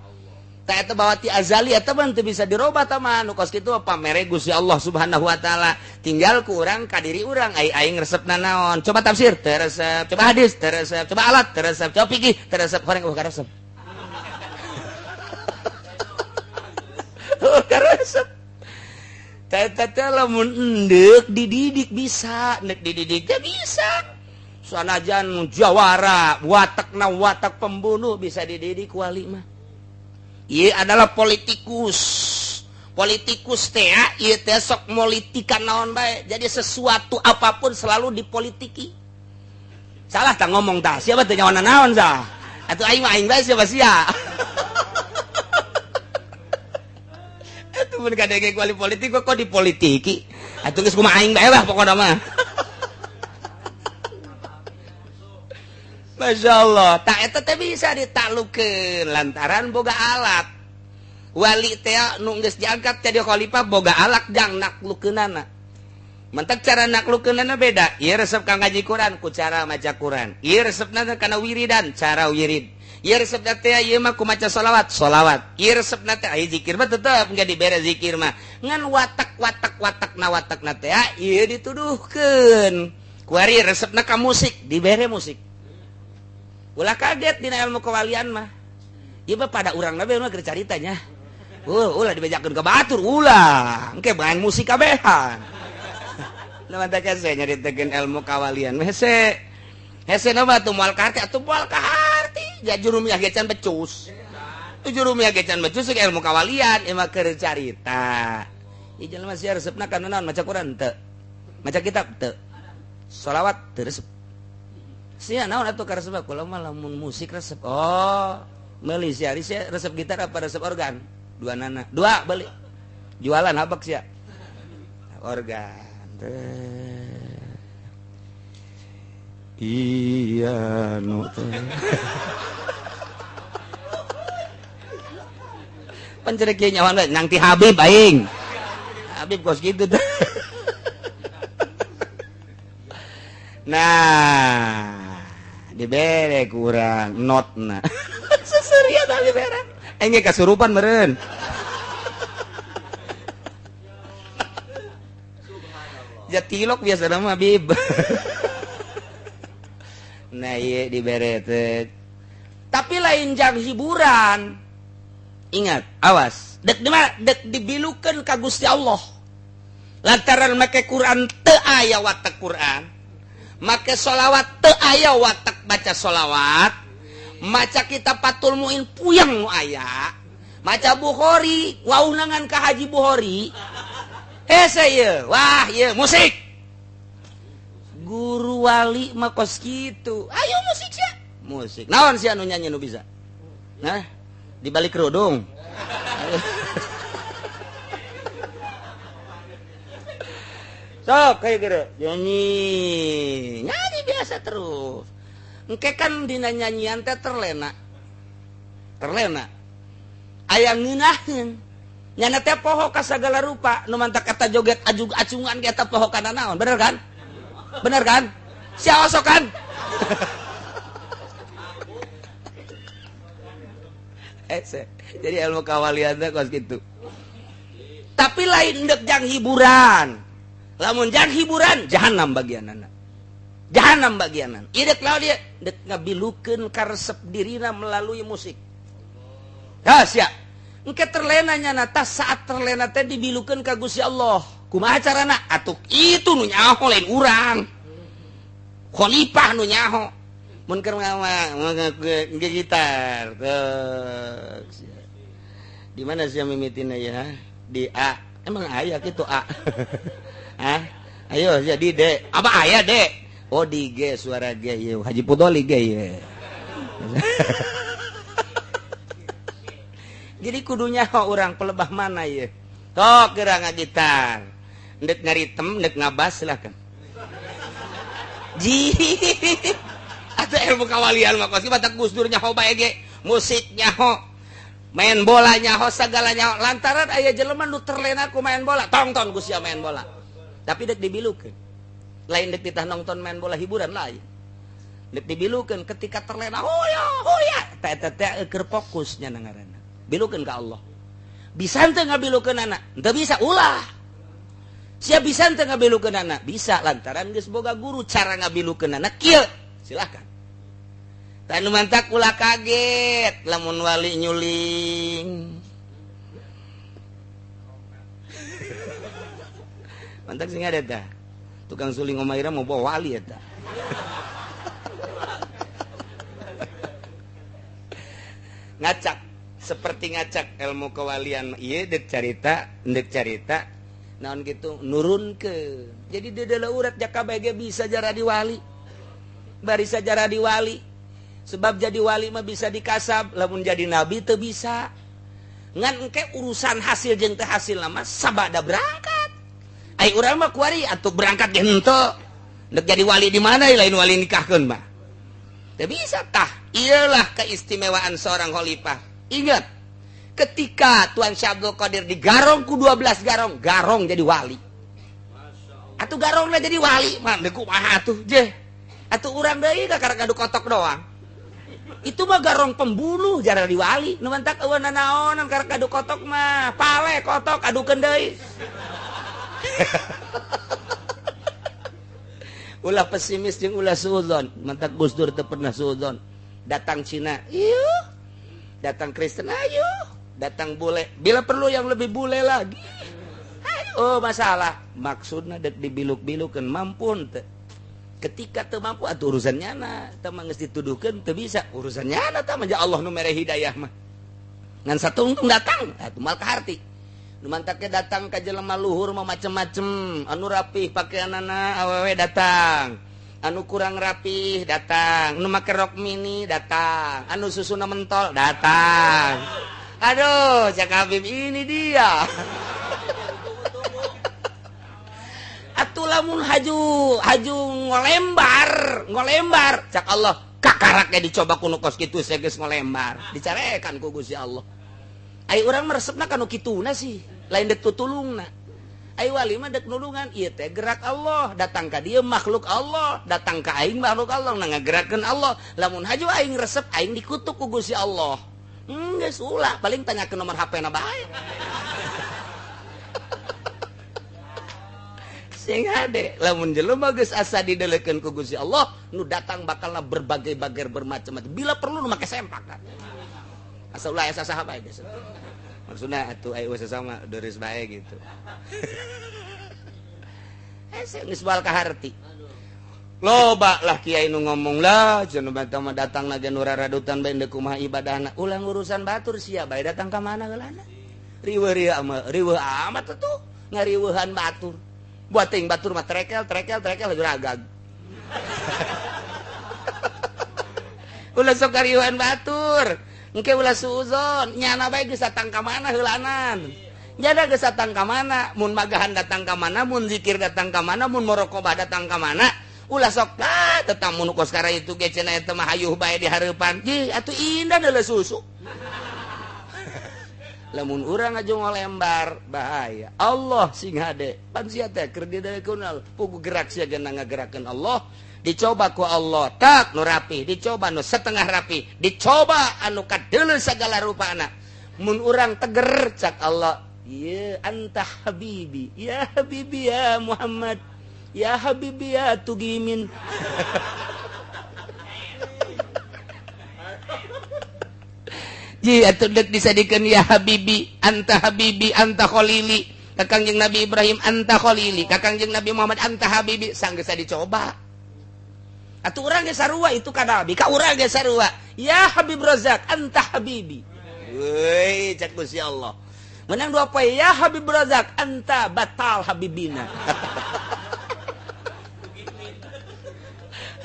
Tah eta bawa ti azali eta mah teu bisa dirobah tah mah nu kos kitu pamere Gusti Allah Subhanahu wa taala. Tinggal ku urang ka diri urang ai aing resepna naon. Coba tafsir teu resep, coba hadis teu resep, coba alat teu resep, coba fikih teu resep, horeng eueuh karesep. Karesep. Teh teh lamun endek dididik bisa, endek dididik teh bisa. Sanajan jawara, watakna watak pembunuh bisa dididik wali mah. Ieu adalah politikus. Politikus teh ieu teh sok molitikan naon bae. Jadi sesuatu apapun selalu dipolitiki. Salah tah ngomong tah, siapa teh nyawana naon sah? Atuh aing mah aing bae siapa sia. Atuh mun kadenge ku ahli politik kok dipolitiki. Atuh geus kumaha aing bae lah pokona mah. Masya Allah, tak eta teh bisa ditaklukeun lantaran boga alat. Wali teh nu geus diangkat jadi khalifah boga alat jang naklukeunana. Mentek cara naklukeunana beda. Ieu resep ka ngaji Quran ku cara maca Quran. Ieu resepna kana wiridan, cara wirid. Ieu resepna teh ieu mah ku maca sholawat, sholawat. Ieu resepna teh aya zikir mah tetep enggak dibere zikir mah. Ngan watak-watak watakna watakna teh ieu dituduhkeun. Kuari resepna ka musik, dibere musik. Ulah kaget dina ilmu kewalian mah. Ieu mah pada urang nabe mah keur caritanya. Ulah dibejakeun ka batur, ulah. Engke main musik kabehan. Nu mantak hese nyaritakeun ilmu kawalian. Hese. Hese na mah atuh moal kaharti atuh moal kaharti. Ja jurumiyah ge can becus. Tu jurumiyah ge can becus ilmu kawalian ieu mah keur carita. Ieu jelema sia resepna kana naon maca Quran teu. Maca kitab teu. Sholawat teu resep. Sia naon atuh karesep kula mah lamun musik resep. Oh, meuli sia sia resep gitar apa resep organ? Dua nana. Dua beli. Jualan habak sia. Organ. Iya nu teh. Pancerek kieu nyawan we nang ti Habib aing. Habib kos kitu teh. Nah, dibere kurang notna. Seserian abi bere. Aing ge kasurupan meureun. Jatilok biasa nama Habib. Nah, ieu dibere teh. Tapi lain jang hiburan. Ingat, awas. Dek di mana? Dek dibilukeun ka Gusti Allah. Lantaran make Quran teu aya watek Quran. Make sholawat teu aya watek baca sholawat. Maca kitab Fathul Muin puyeng nu aya. Maca Bukhari, waunangan ka Haji Bukhari. Hese ieu, wah ieu musik. Guru wali mah kos kitu. Ayo musik sia. Musik. Naon sia nu nyanyi nu bisa? Nah, di balik kerudung. Sok kayak gitu nyanyi nyanyi biasa terus. Engke kan dina nyanyian teh terlena. Terlena. Aya ngeunaheun. Nyana teh poho ka sagala rupa, nu mantak eta joget ajug acungan ge eta poho kana naon, bener kan? Bener kan? Sia osok kan? Jadi ilmu kawalian teh kos kitu. Tapi lain ndek jang hiburan. Lamun jang hiburan jahanam bagianana. Jahanam bagianana. Idek lawan dia ndek ngabilukeun karesep dirina melalui musik. Ya sia. Engke terlena nyana tas saat terlena teh dibilukeun ka Gusti Allah. Kumaha carana? Atuh itu nu nyaho lain urang. Khalifah nu nyaho. Mun keur gitar. Di mana sih mimitina ya? Di A. Emang aya kitu A. Hah? Ayo jadi D. Apa aya D? Oh di G suara G ieu. Haji Pudoli G ieu. Jadi kudunya orang pelebah mana ieu? Tok geura ngagitar. Ndek ngaritem, ndek ngabas silakan. Ji. Atau ilmu kawalian mah kos batak Gus Dur nyaho bae ge, musik nyaho, main bola nyaho, sagala nyaho. Lantaran aya jelema nu terlena ku main bola, tongton ku sia main bola. Tapi dek dibilukeun. Lain dek titah nonton main bola hiburan lain. Dek dibilukeun ketika terlena, hoya hoya, teh teh teh keur fokus nya ngaranna. Bilukeun ka Allah. Bisa henteu ngabilukeun anak? Henteu bisa, ulah. Sia bisa henteu ngabilukeun anak? Bisa lantaran geus boga guru cara ngabilukeun anak kieu. Silakan. Tanu mantak ulah kaget lamun wali nyuling. Mantak sing ada tah. Tukang suling Omaira mau bawa wali eta. Ngacak seperti ngacak ilmu kewalian ieu deuk carita naon kitu nurunkeun. Jadi deudeuh urat jaka bae ge bisa jaradi wali. Barisa jaradi wali. Sebab jadi wali mah bisa dikasab, lamun jadi nabi teu bisa. Ngan engke urusan hasil jeung teu hasil mah sabada berangkat. Ai urang mah kuari atuh berangkat ge henteu. Ndek jadi wali di mana lain wali nikahkeun mah. Teu bisa tah. Iyalah keistimewaan seorang khalifah. Ingat, ketika Tuan Syekh Abdul Qadir digarong ku 12 garong, garong jadi wali. Atuh garongna jadi wali, mah deuk kumaha atuh jeh. Atuh urang deui kakara ngadu kotok doang. Itu mah garong pembunuh jara di wali. Nu mantak eueuh nanaonan karek ngadu kotok mah, pale kotok adukeun deui. Ulah pesimis jeung ulah suudzon. Mantak Gus Dur teu pernah suudzon. Datang Cina, ieu. Datang Kristen, ayo. Datang bule, bila perlu yang lebih bule lagi. Ayo. Oh masalah maksudna dek dibiluk-bilukeun mampu teu. Ketika teu mampu atuh urusan nyana, teu mah geus dituduhkeun teu bisa urusan nyana tah mah Allah nu mere hidayah mah. Ngan satungtung datang atuh mal kaharti. Nu mantaknya datang ka jelema luhur mah macem-macem, anu rapih pakaianana awewe datang. Anu kurang rapih datang, anu make rok mini datang, anu susuna mentol datang. Aduh, cak Habib ini dia. Atuh lamun haju ngolembar, cak Allah kakaraknya dicoba ku nu kos kitu saya geus ngolembar, dicarekan ku Gusti Allah. Ai urang meresepna ka nu kituna sih, lain dek tutulungna. Ai wali mah dek nulungan, ieu teh gerak Allah, datang ka dieu makhluk Allah, datang ka aing makhluk Allah, na ngagerakeun Allah. Lamun haju aing resep aing dikutuk ku Gusti Allah. Geus ulah, paling tanyakeun nomor HP-na bae. Sing hade, lamun jelema geus asa didelekeun ku Gusti Allah, nu datang bakalna berbagai-bagai bermacam-macam. Bila perlu nu make sempak. Asa ulah asa saha bae geus. Maksudnya atuh ayo sesama doris bae gitu. Geus bal ka harti. Loba lah kiai nu ngomong lah cenah mah datang lagi nu raradutan bae deuk kumaha ibadahna. Ulah urusan batur sia bae datang ka mana heulana. Riweuh rieu amat, riweuh amat atuh ngariweuhan batur. Buat ting batur mah trekel trekel trekel ragag. Ulah sok ngariweuhan batur. Engke ulah suuzon, nyana bae geus datang ka mana heulanan. Nyana geus datang ka mana, mun magahan datang ka mana, mun zikir datang ka mana, mun muraqabah datang ka mana. Ulah sok ah tetap mun kos kara itu ge cenah eta mah hayuh bae di hareupan. Ji atuh indah deuleu susu. Lamun urang aja ngolembar bahaya. Allah sing hade. Pan sia teh keur didelekeun pugu gerak sia ge ngagerakeun Allah. Dicoba ku Allah tak nu rapi, dicoba nu setengah rapi, dicoba anu kadeuleu sagala rupana. Mun urang teger cak Allah, ya anta habibi, ya habibi ya Muhammad, ya habibi ya Tugimin. Ji atuh deuk disadikeun ya habibi, anta habibi, anta khalili. Ka Kangjeng Nabi Ibrahim anta khalili, ka Kangjeng Nabi Muhammad anta habibi, sanggeus dicoba. Atuh urang ge sarua itu ka Nabi, ka urang ge sarua. Ya Habib Razak, anta habibi. Weuy, cak Gusti Allah. Menang dua poe ya Habib Razak, anta batal habibina.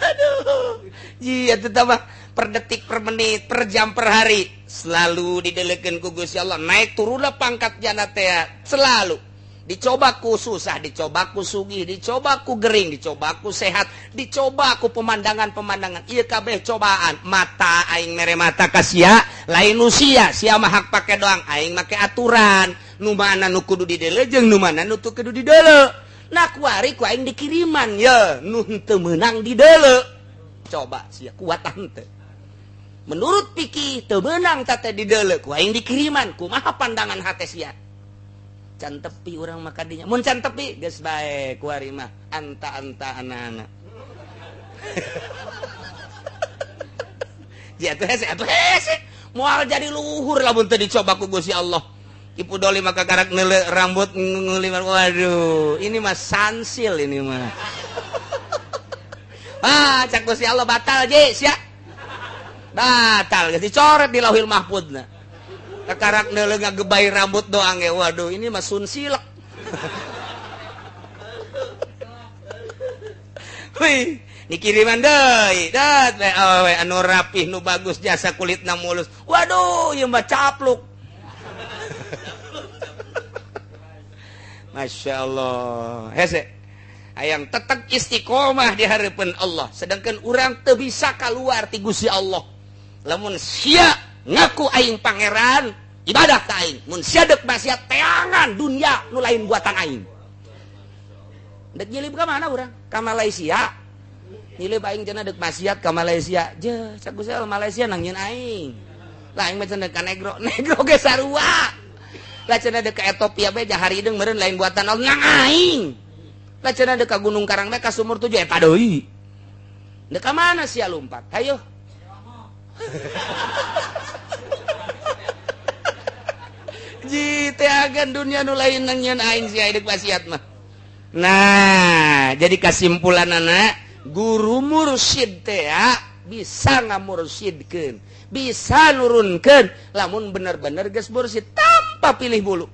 Aduh. Ji atuh mah per detik, per menit, per jam, per hari selalu didelekeun ku Gusti Allah. Naik turunlah pangkat jana teh selalu. Dicoba ku susah, dicoba ku sugih, dicoba ku gering, dicoba ku sehat, dicoba ku pemandangan-pemandangan. Ieu kabeh cobaan. Mata aing mere mata ka sia, lain nu sia, sia mah hak pake doang, aing make aturan. Nu mana nu kudu didele jeung nu mana nu teu kudu didele. Nah kuari ku aing dikiriman ye, nu henteu meunang didele. Coba sia kuat henteu. Menurut pikir teu meunang teh didele, ku aing dikiriman, kumaha pandangan hate sia? Can tepi urang mah kadinya. Mun can tepi geus bae kuari mah anta-anta anak-anak. Ya atuh hese atuh hese. Moal jadi luhur lamun teu dicoba ku Gusti Allah. Ipu Doli maka karak neule rambut ngulimar. Waduh, ini mah sansil ini mah. Ah, cak Gusti Allah batal je sia. Batal geus dicoret di Lauhil Mahfudna. Kakarak neuleuh ngagebay rambut doang ge. Waduh, ini mah sun silek. Wih, dikiriman deui. Dat we awewe anu rapih nu bagus jasa kulitna mulus. Waduh, ieu mah capluk. Masya Allah. Hese. Hayang tetep istiqomah di hareupeun Allah. Sedangkan urang teu bisa kaluar ti Gusti Allah. Lamun sia ngaku aing pangeran, ibadah ka aing. Mun sia deuk maksiat teangan dunia nu lain buatan aing. Dek nyilib ka mana urang? Ka Malaysia. Nyilib aing cenah deuk maksiat ka Malaysia. Je, cak Gusti Allah Malaysia nang nyeun aing. Lah aing mah cenah ka negro, negro ge sarua. Lah cenah deuk ka Ethiopia bae jahari hideung meureun lain buatan Allah nang aing. Lah cenah deuk ka Gunung Karang bae ka Sumur Tujuh eta deui. Deuk ka mana sia lumpat? Hayo. Ji teh agan dunia nu lain nang nyeun aing sia hidup wasiat mah. Nah, jadi kesimpulan anak guru mursyid teh bisa ngamursyidkeun, bisa nurunkeun lamun bener-bener geus mursyid tanpa pilih bulu.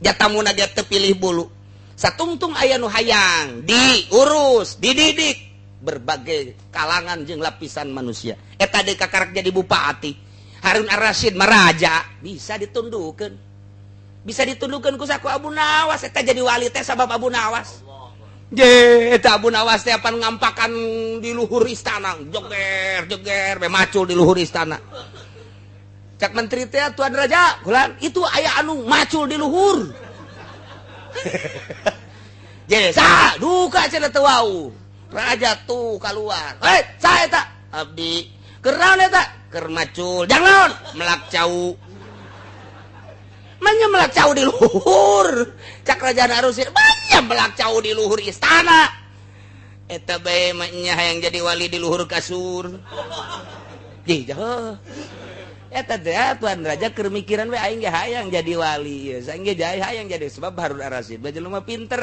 Jatamuna ge teu pilih bulu. Satungtung aya nu hayang diurus, dididik berbagai kalangan jeung lapisan manusia. Eta deui kakarak jadi bupati. Harun Ar-Rasyid mah raja, bisa ditundukeun. Bisa ditundukeun ku saku Abu Nawas eta jadi wali teh sabab Abu Nawas. Je, eta Abu Nawas teh apan ngampakan di luhur istana, joger, joger, be macul di luhur istana. Cak menteri teh tuan raja, kulan itu aya anu macul di luhur. Je, sa duka cenah teu wau. Raja tuh keluar. Hei, sa eta abdi. Keur naon eta? Keur macul. Jangan melak cau. Manya melak cau di luhur. Cak raja Arusir, banyak melak cau di luhur istana. Eta bae mah nya hayang jadi wali di luhur kasur. Jih, jauh. Eta teh tuan raja keur mikiran we aing ge hayang jadi wali. Ieu saing ge hayang jadi sebab Harun Ar-Rasyid bae jelema pinter.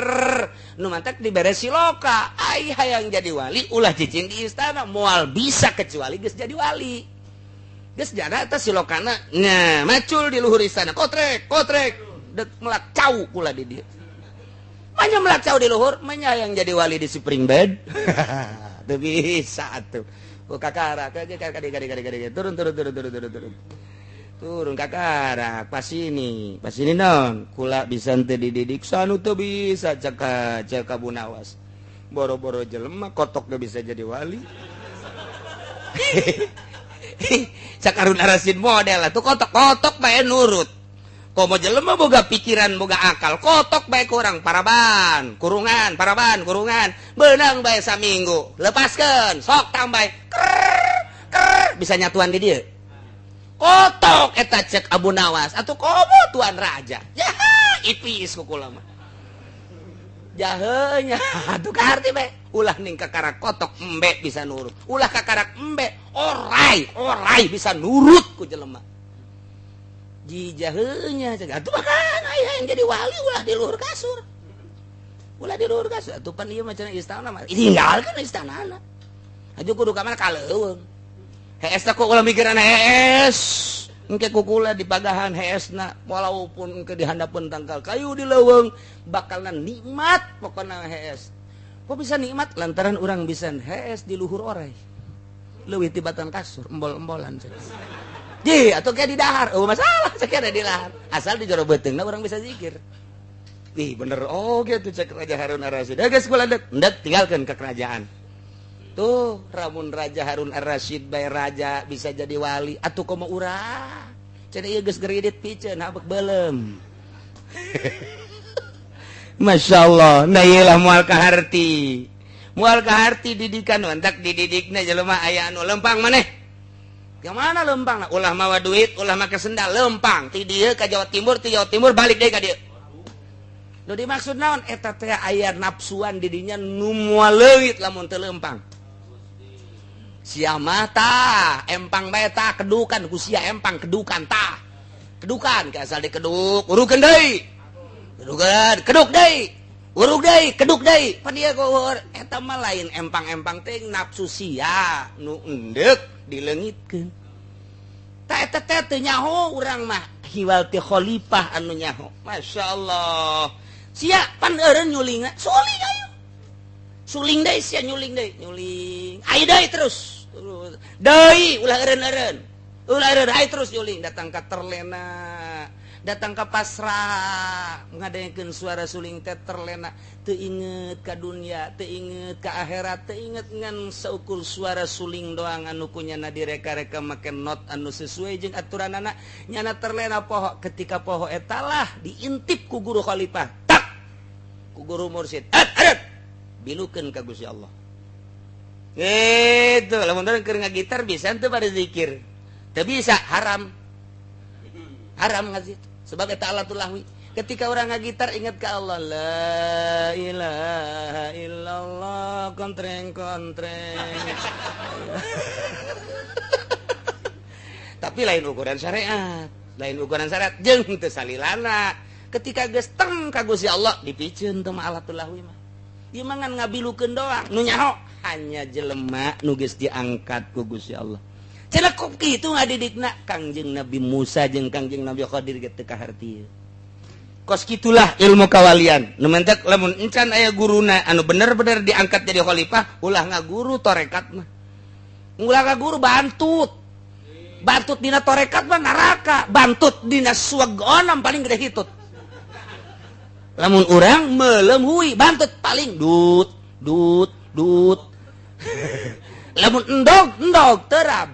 Nu mantak dibere siloka. Aing hayang jadi wali ulah cicing di istana moal bisa kecuali geus jadi wali. Geus jana eta silokana nya macul di luhur istana kotrek kotrek dek melak cau kula di dieu. Manya melak cau di luhur manya hayang jadi wali di spring bed. Teu bisa atuh. Kakara, turun turun turun turun turun turun turun kakara pas ini non kula bisa teu dididik sanu teu bisa caka caka Abu Nawas boro-boro jelema kotok gak bisa jadi wali. Cak Harun Ar-Rasyid model tuh kotok kotok bae nurut komo jelema boga pikiran boga akal kotok bae kurang paraban kurungan beunang bae saminggu lepaskeun sok tambah ker ker bisa nyatuan di dieu kotok eta cek Abu Nawas atuh komo tuan raja ya ipis ku kula mah jahenya atuh kaharti bae ulah ning kakarak kotok embe bisa nurut ulah kakarak embe orai orai bisa nurut ku jelema jijahnya atuh makan aya yang jadi wali ulah di luhur kasur ulah di luhur kasur atuh pan ieu mah cenah istana mah tinggalkeun istanana aju kudu ka mana ka leuweung hees teh kok ulah mikiran hees engke kukula di pagahan heesna walaupun engke dihandapeun tangkal kayu di leuweung bakalna nikmat pokona hees kok bisa nikmat lantaran urang bisa hees di luhur orai leuwih tibatan kasur embol-embolan cenah. Ji, atau kayak di dahar, oh masalah, saya di dahar. Asal di jero beuteungna urang bisa zikir. Ih, bener, oh gitu cek Raja Harun Ar-Rasyid. Geus kula ndek tinggalkeun ke kerajaan. Tuh, ramun Raja Harun Ar-Rasyid bae raja bisa jadi wali, atuh komo urang. Cenah ieu geus geridit piceun habek beuleum. Masya Allah, nah ieu lah moal kaharti. Moal kaharti didikan mantak dididikna jelema aya anu lempang maneh. Yang mana lempang? Ulah mawa duit, ulah make sendal, lempang. Ti dieu ka Jawa Timur, ti Jawa Timur balik deui ka dieu. Nu dimaksud naon? Eta teh aya nafsuan di dinya nu moal leuit lamun teu lempang. Sia mah tah, empang bae tah kedukan ku sia empang kedukan tah. Kedukan ke asal dikeduk, urukeun deui. Kedukan, keduk deui. Uruk deui, keduk deui. Pan dieu kuhur eta mah lain empang-empang teh nafsu sia nu endek dileungitkeun. Ta eta teh teu nyaho urang mah hiwal ti khalifah anu nyaho. Masya Allah. Sia pan eureun nyulingna, suling ayo. Suling deui sia nyuling deui, nyuling. Ayo deui terus. Terus. Deui ulah eureun-eureun. Ulah eureun ayo terus nyuling datang ka terlena. Datang ka pasrah ngadengekeun suara suling teh terlena teu inget ka dunia teu inget ka akhirat teu inget ngan saukur suara suling doang anu kunyana direka-reka make not anu sesuai jeung aturanana nyana terlena poho ketika poho eta lah diintip ku guru khalifah tak ku guru mursyid at adat bilukeun ka Gusti Allah gitu lamun keur ngagitar bisa teu pada zikir teu bisa haram haram ngaji sebagai ta'alatul lahwi. Ketika orang ngagitar ingat ke Allah la ilaha illallah kontreng kontreng. Tapi lain ukuran syariat, Lain ukuran syarat jeung teu salilana. Ketika geus teng ka Gusti Allah dipiceun teu mah alatul lahwi mah. Ieu mah ngan ngabilukeun doang. Nu nyaho hanya jelema nu geus diangkat ku Gusti Allah. Cenah kok kitu ngadidikna Kangjeng Nabi Musa jeung Kangjeng Nabi Khadir ge teu kaharti. Kos kitulah ilmu kawalian. Nu mentek lamun encan aya guruna anu bener-bener diangkat jadi khalifah, ulah ngaguru torekat mah. Ulah ngaguru bantut. Bantut dina torekat mah neraka, bantut dina suwagonam paling gede hitut. Lamun urang melemhui bantut paling dut dut dut. Lamun endog endog terab.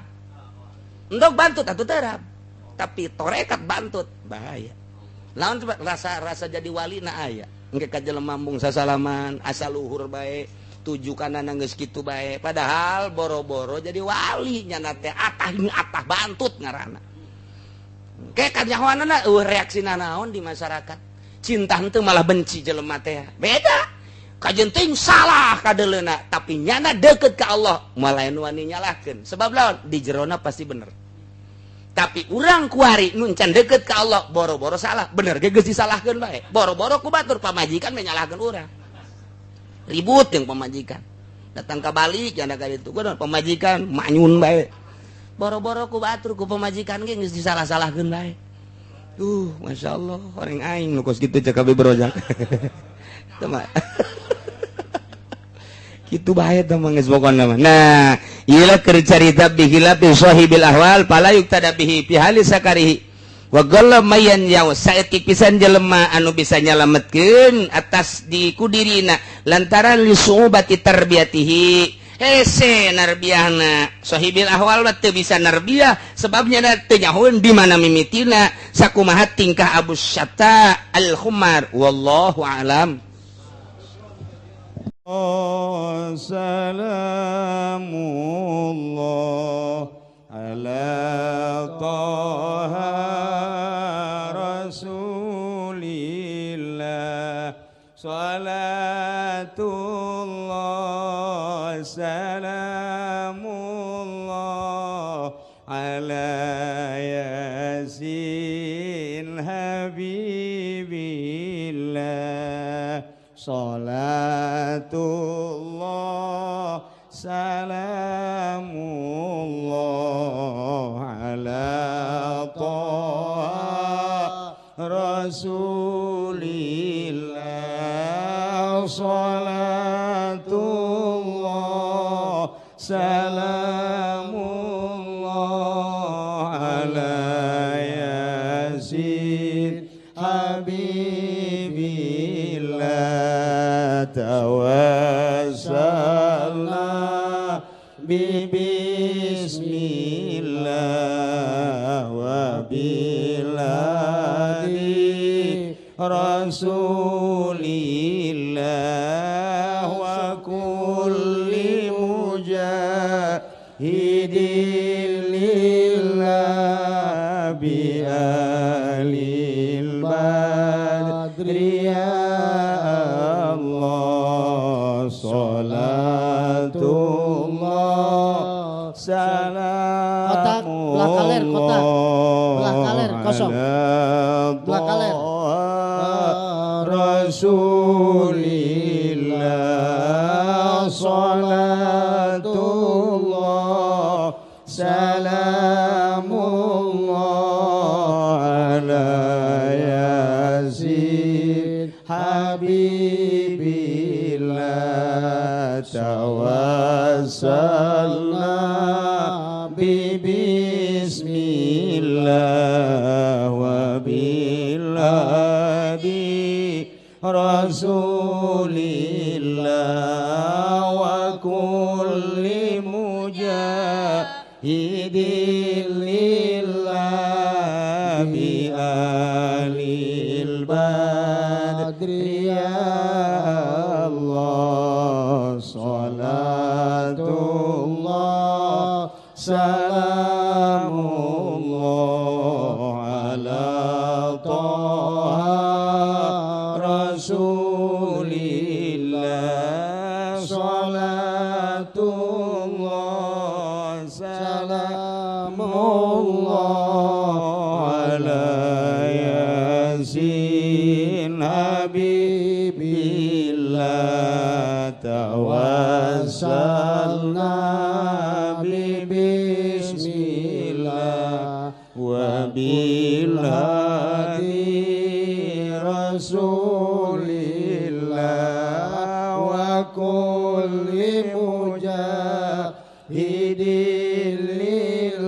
Endog bantut atau terab. Tapi torekat bantut bahaya. Lawan coba rasa-rasa jadi wali na aya. Engke ka jelema mambung sasalaman, asa luhur bae, tujukanana geus kitu bae. Padahal boro-boro jadi wali nyana teh atah atah bantut ngaranna. Engke kanyahoanana eueuh reaksina naon di masyarakat. Cinta henteu malah benci jelema teh. Beda. Kajeun teuing salah kadeleuna, tapi nyana deukeut ka Allah, malah nu wani nyalahkeun. Sebab lawan di jerona pasti bener. Tapi urang kuari nu can deukeut ka Allah, boro-boro salah, bener ge geus disalahkeun bae. Boro-boro ku batur pamajikan menyalahkeun urang. Ribut jeung pamajikan. Datang ka balik janda ka ditu, pamajikan manyun bae. Boro-boro ku batur ku pamajikan ge geus disalah-salahkeun bae. Masya Allah, orang aing nu kos kitu cek kabeh berojak. Teu mah. Kitu bae teh mah geus pokona mah. Nah, ieu keur carita bihilafi sahibil ahwal fala yuktada bihi fi hali sakarihi. Wa galla mayan yaw saeutik pisan jelema anu bisa nyalametkeun atas di kudirina lantaran li suubati tarbiyatihi. Hese narbiahna sahibil ahwal mah teu bisa narbiah sebabnya teu nyahoeun di mana mimitina sakumaha tingkah Abu Syata al-Khumar wallahu a'lam. Salamullah ala Taha Rasulillah salatullah salamullah ala Yasin Habibillah salatullah salamullah ala Taha Rasulillah salatullah salamullah ala Yasin Habibillah tawassalna bi bismillah wa biladi Rasulillah wa kulli mujahidin lillah bi alil badri ya Allah salatullah salamullah. Kotak belah kaler, kotak belah kaler kosong, belah kaler Rasulillah salatullah salamullah ala Yasin Habibillah tawassalna bi bismillah wa biladi Rasulillah wa kulli mujahidin lillah bi alil badri ya Allah salatullah salamullah ala Taha Rasulillah salatullah salamullah ala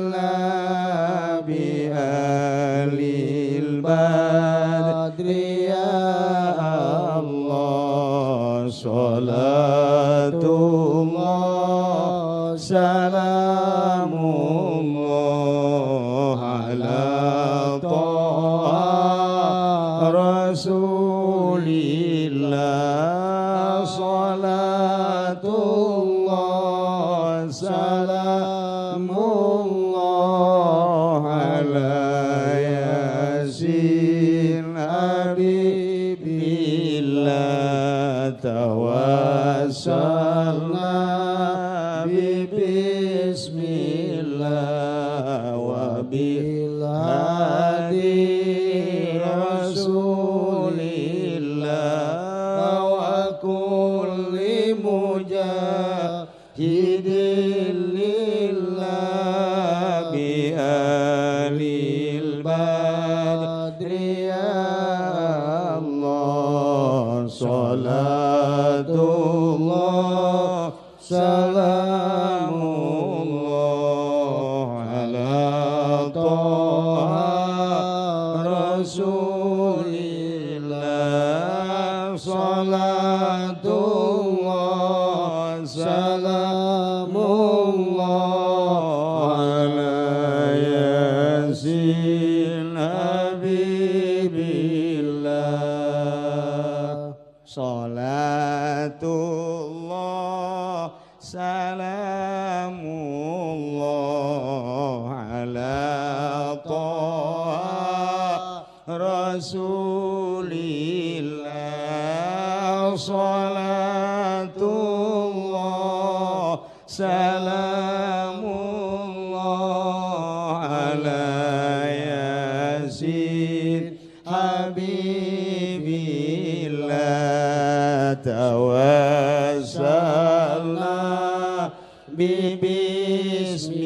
lillah bi ahlil badri ya Allah. Salatullah salamullah ala Taha Rasulillah. Salatullah salamullah ala Yasin Habibillah. Tawassalna bi bismillah wa bil hadi Rasulillah wa kulli mujahidin lillah bi ahlil badri ya Allah. Salatullah salamullah ala Taha Rasulillah. Salatullah salamullah ala Yasin Habibillah. Salatullah salamullah ala Taha Rasulillah. Salatullah salamullah ala Yasin Habibillah. Tawassalna bi bismillah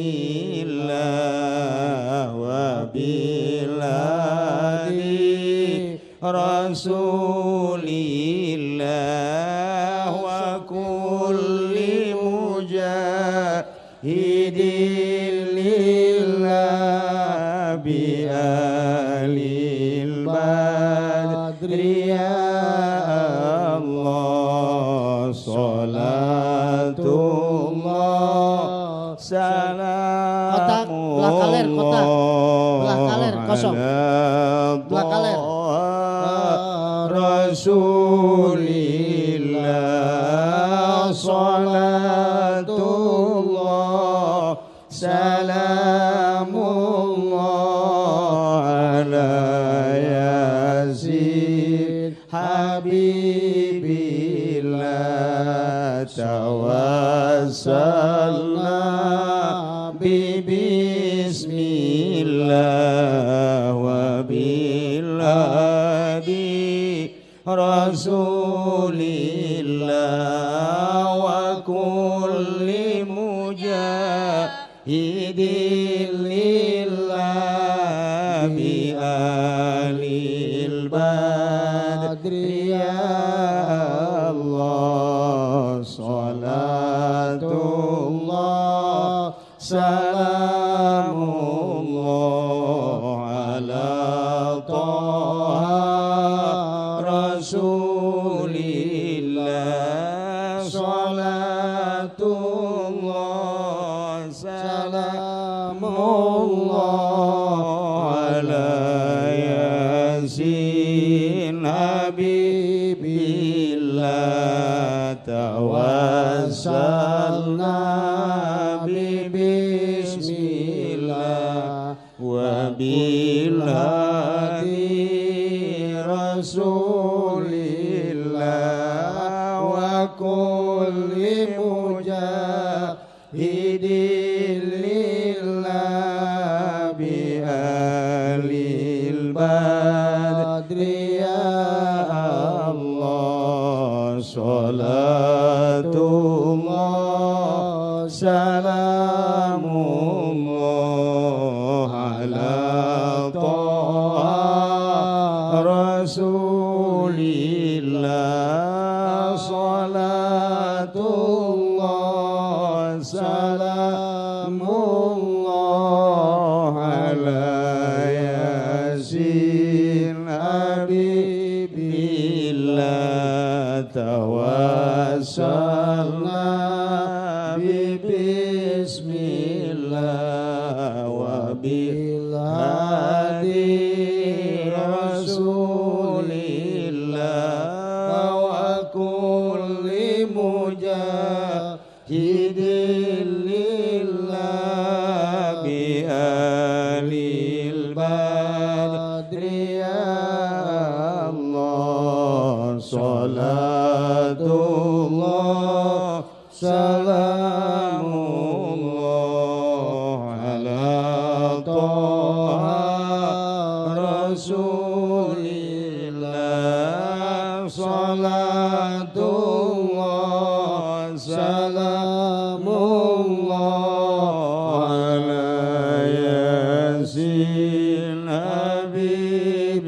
wa bil hadi Rasulillah wa kulli mujahidin lillah bi ahlil badri ya Allah. Salatullah salamullah kotak belah kaler, kotak belah kaler kosong, belah kaler Rasulillah. Salatullah salamullah ala Yasin Habibillah. Tawassalna bi bismillah wa bil hadi Rasulillah wa kulli mujahidin lillah bi ahlil badri ya Allah. Salatullah salamullah ala Taha Rasulillah. Salatullah salamullah ala Yasin Habibillah. Tawassalna bi bismillah wa bil hadi Rasulillah wa kulli mujahidin lillah bi ahlil badri ya Allah. Salatullah salamullah ala Taha Rasulillah. Salatullah salamullah Salamullah ala Yasin Habibillah tawassalna bi bismillah wa bil hadi Rasulillah wa kulli mujahidin lillah bi alil badri ya Allah salatullah salamullah ala Toha Rasulillah salatullah salamullah ala Yasin Habibillah.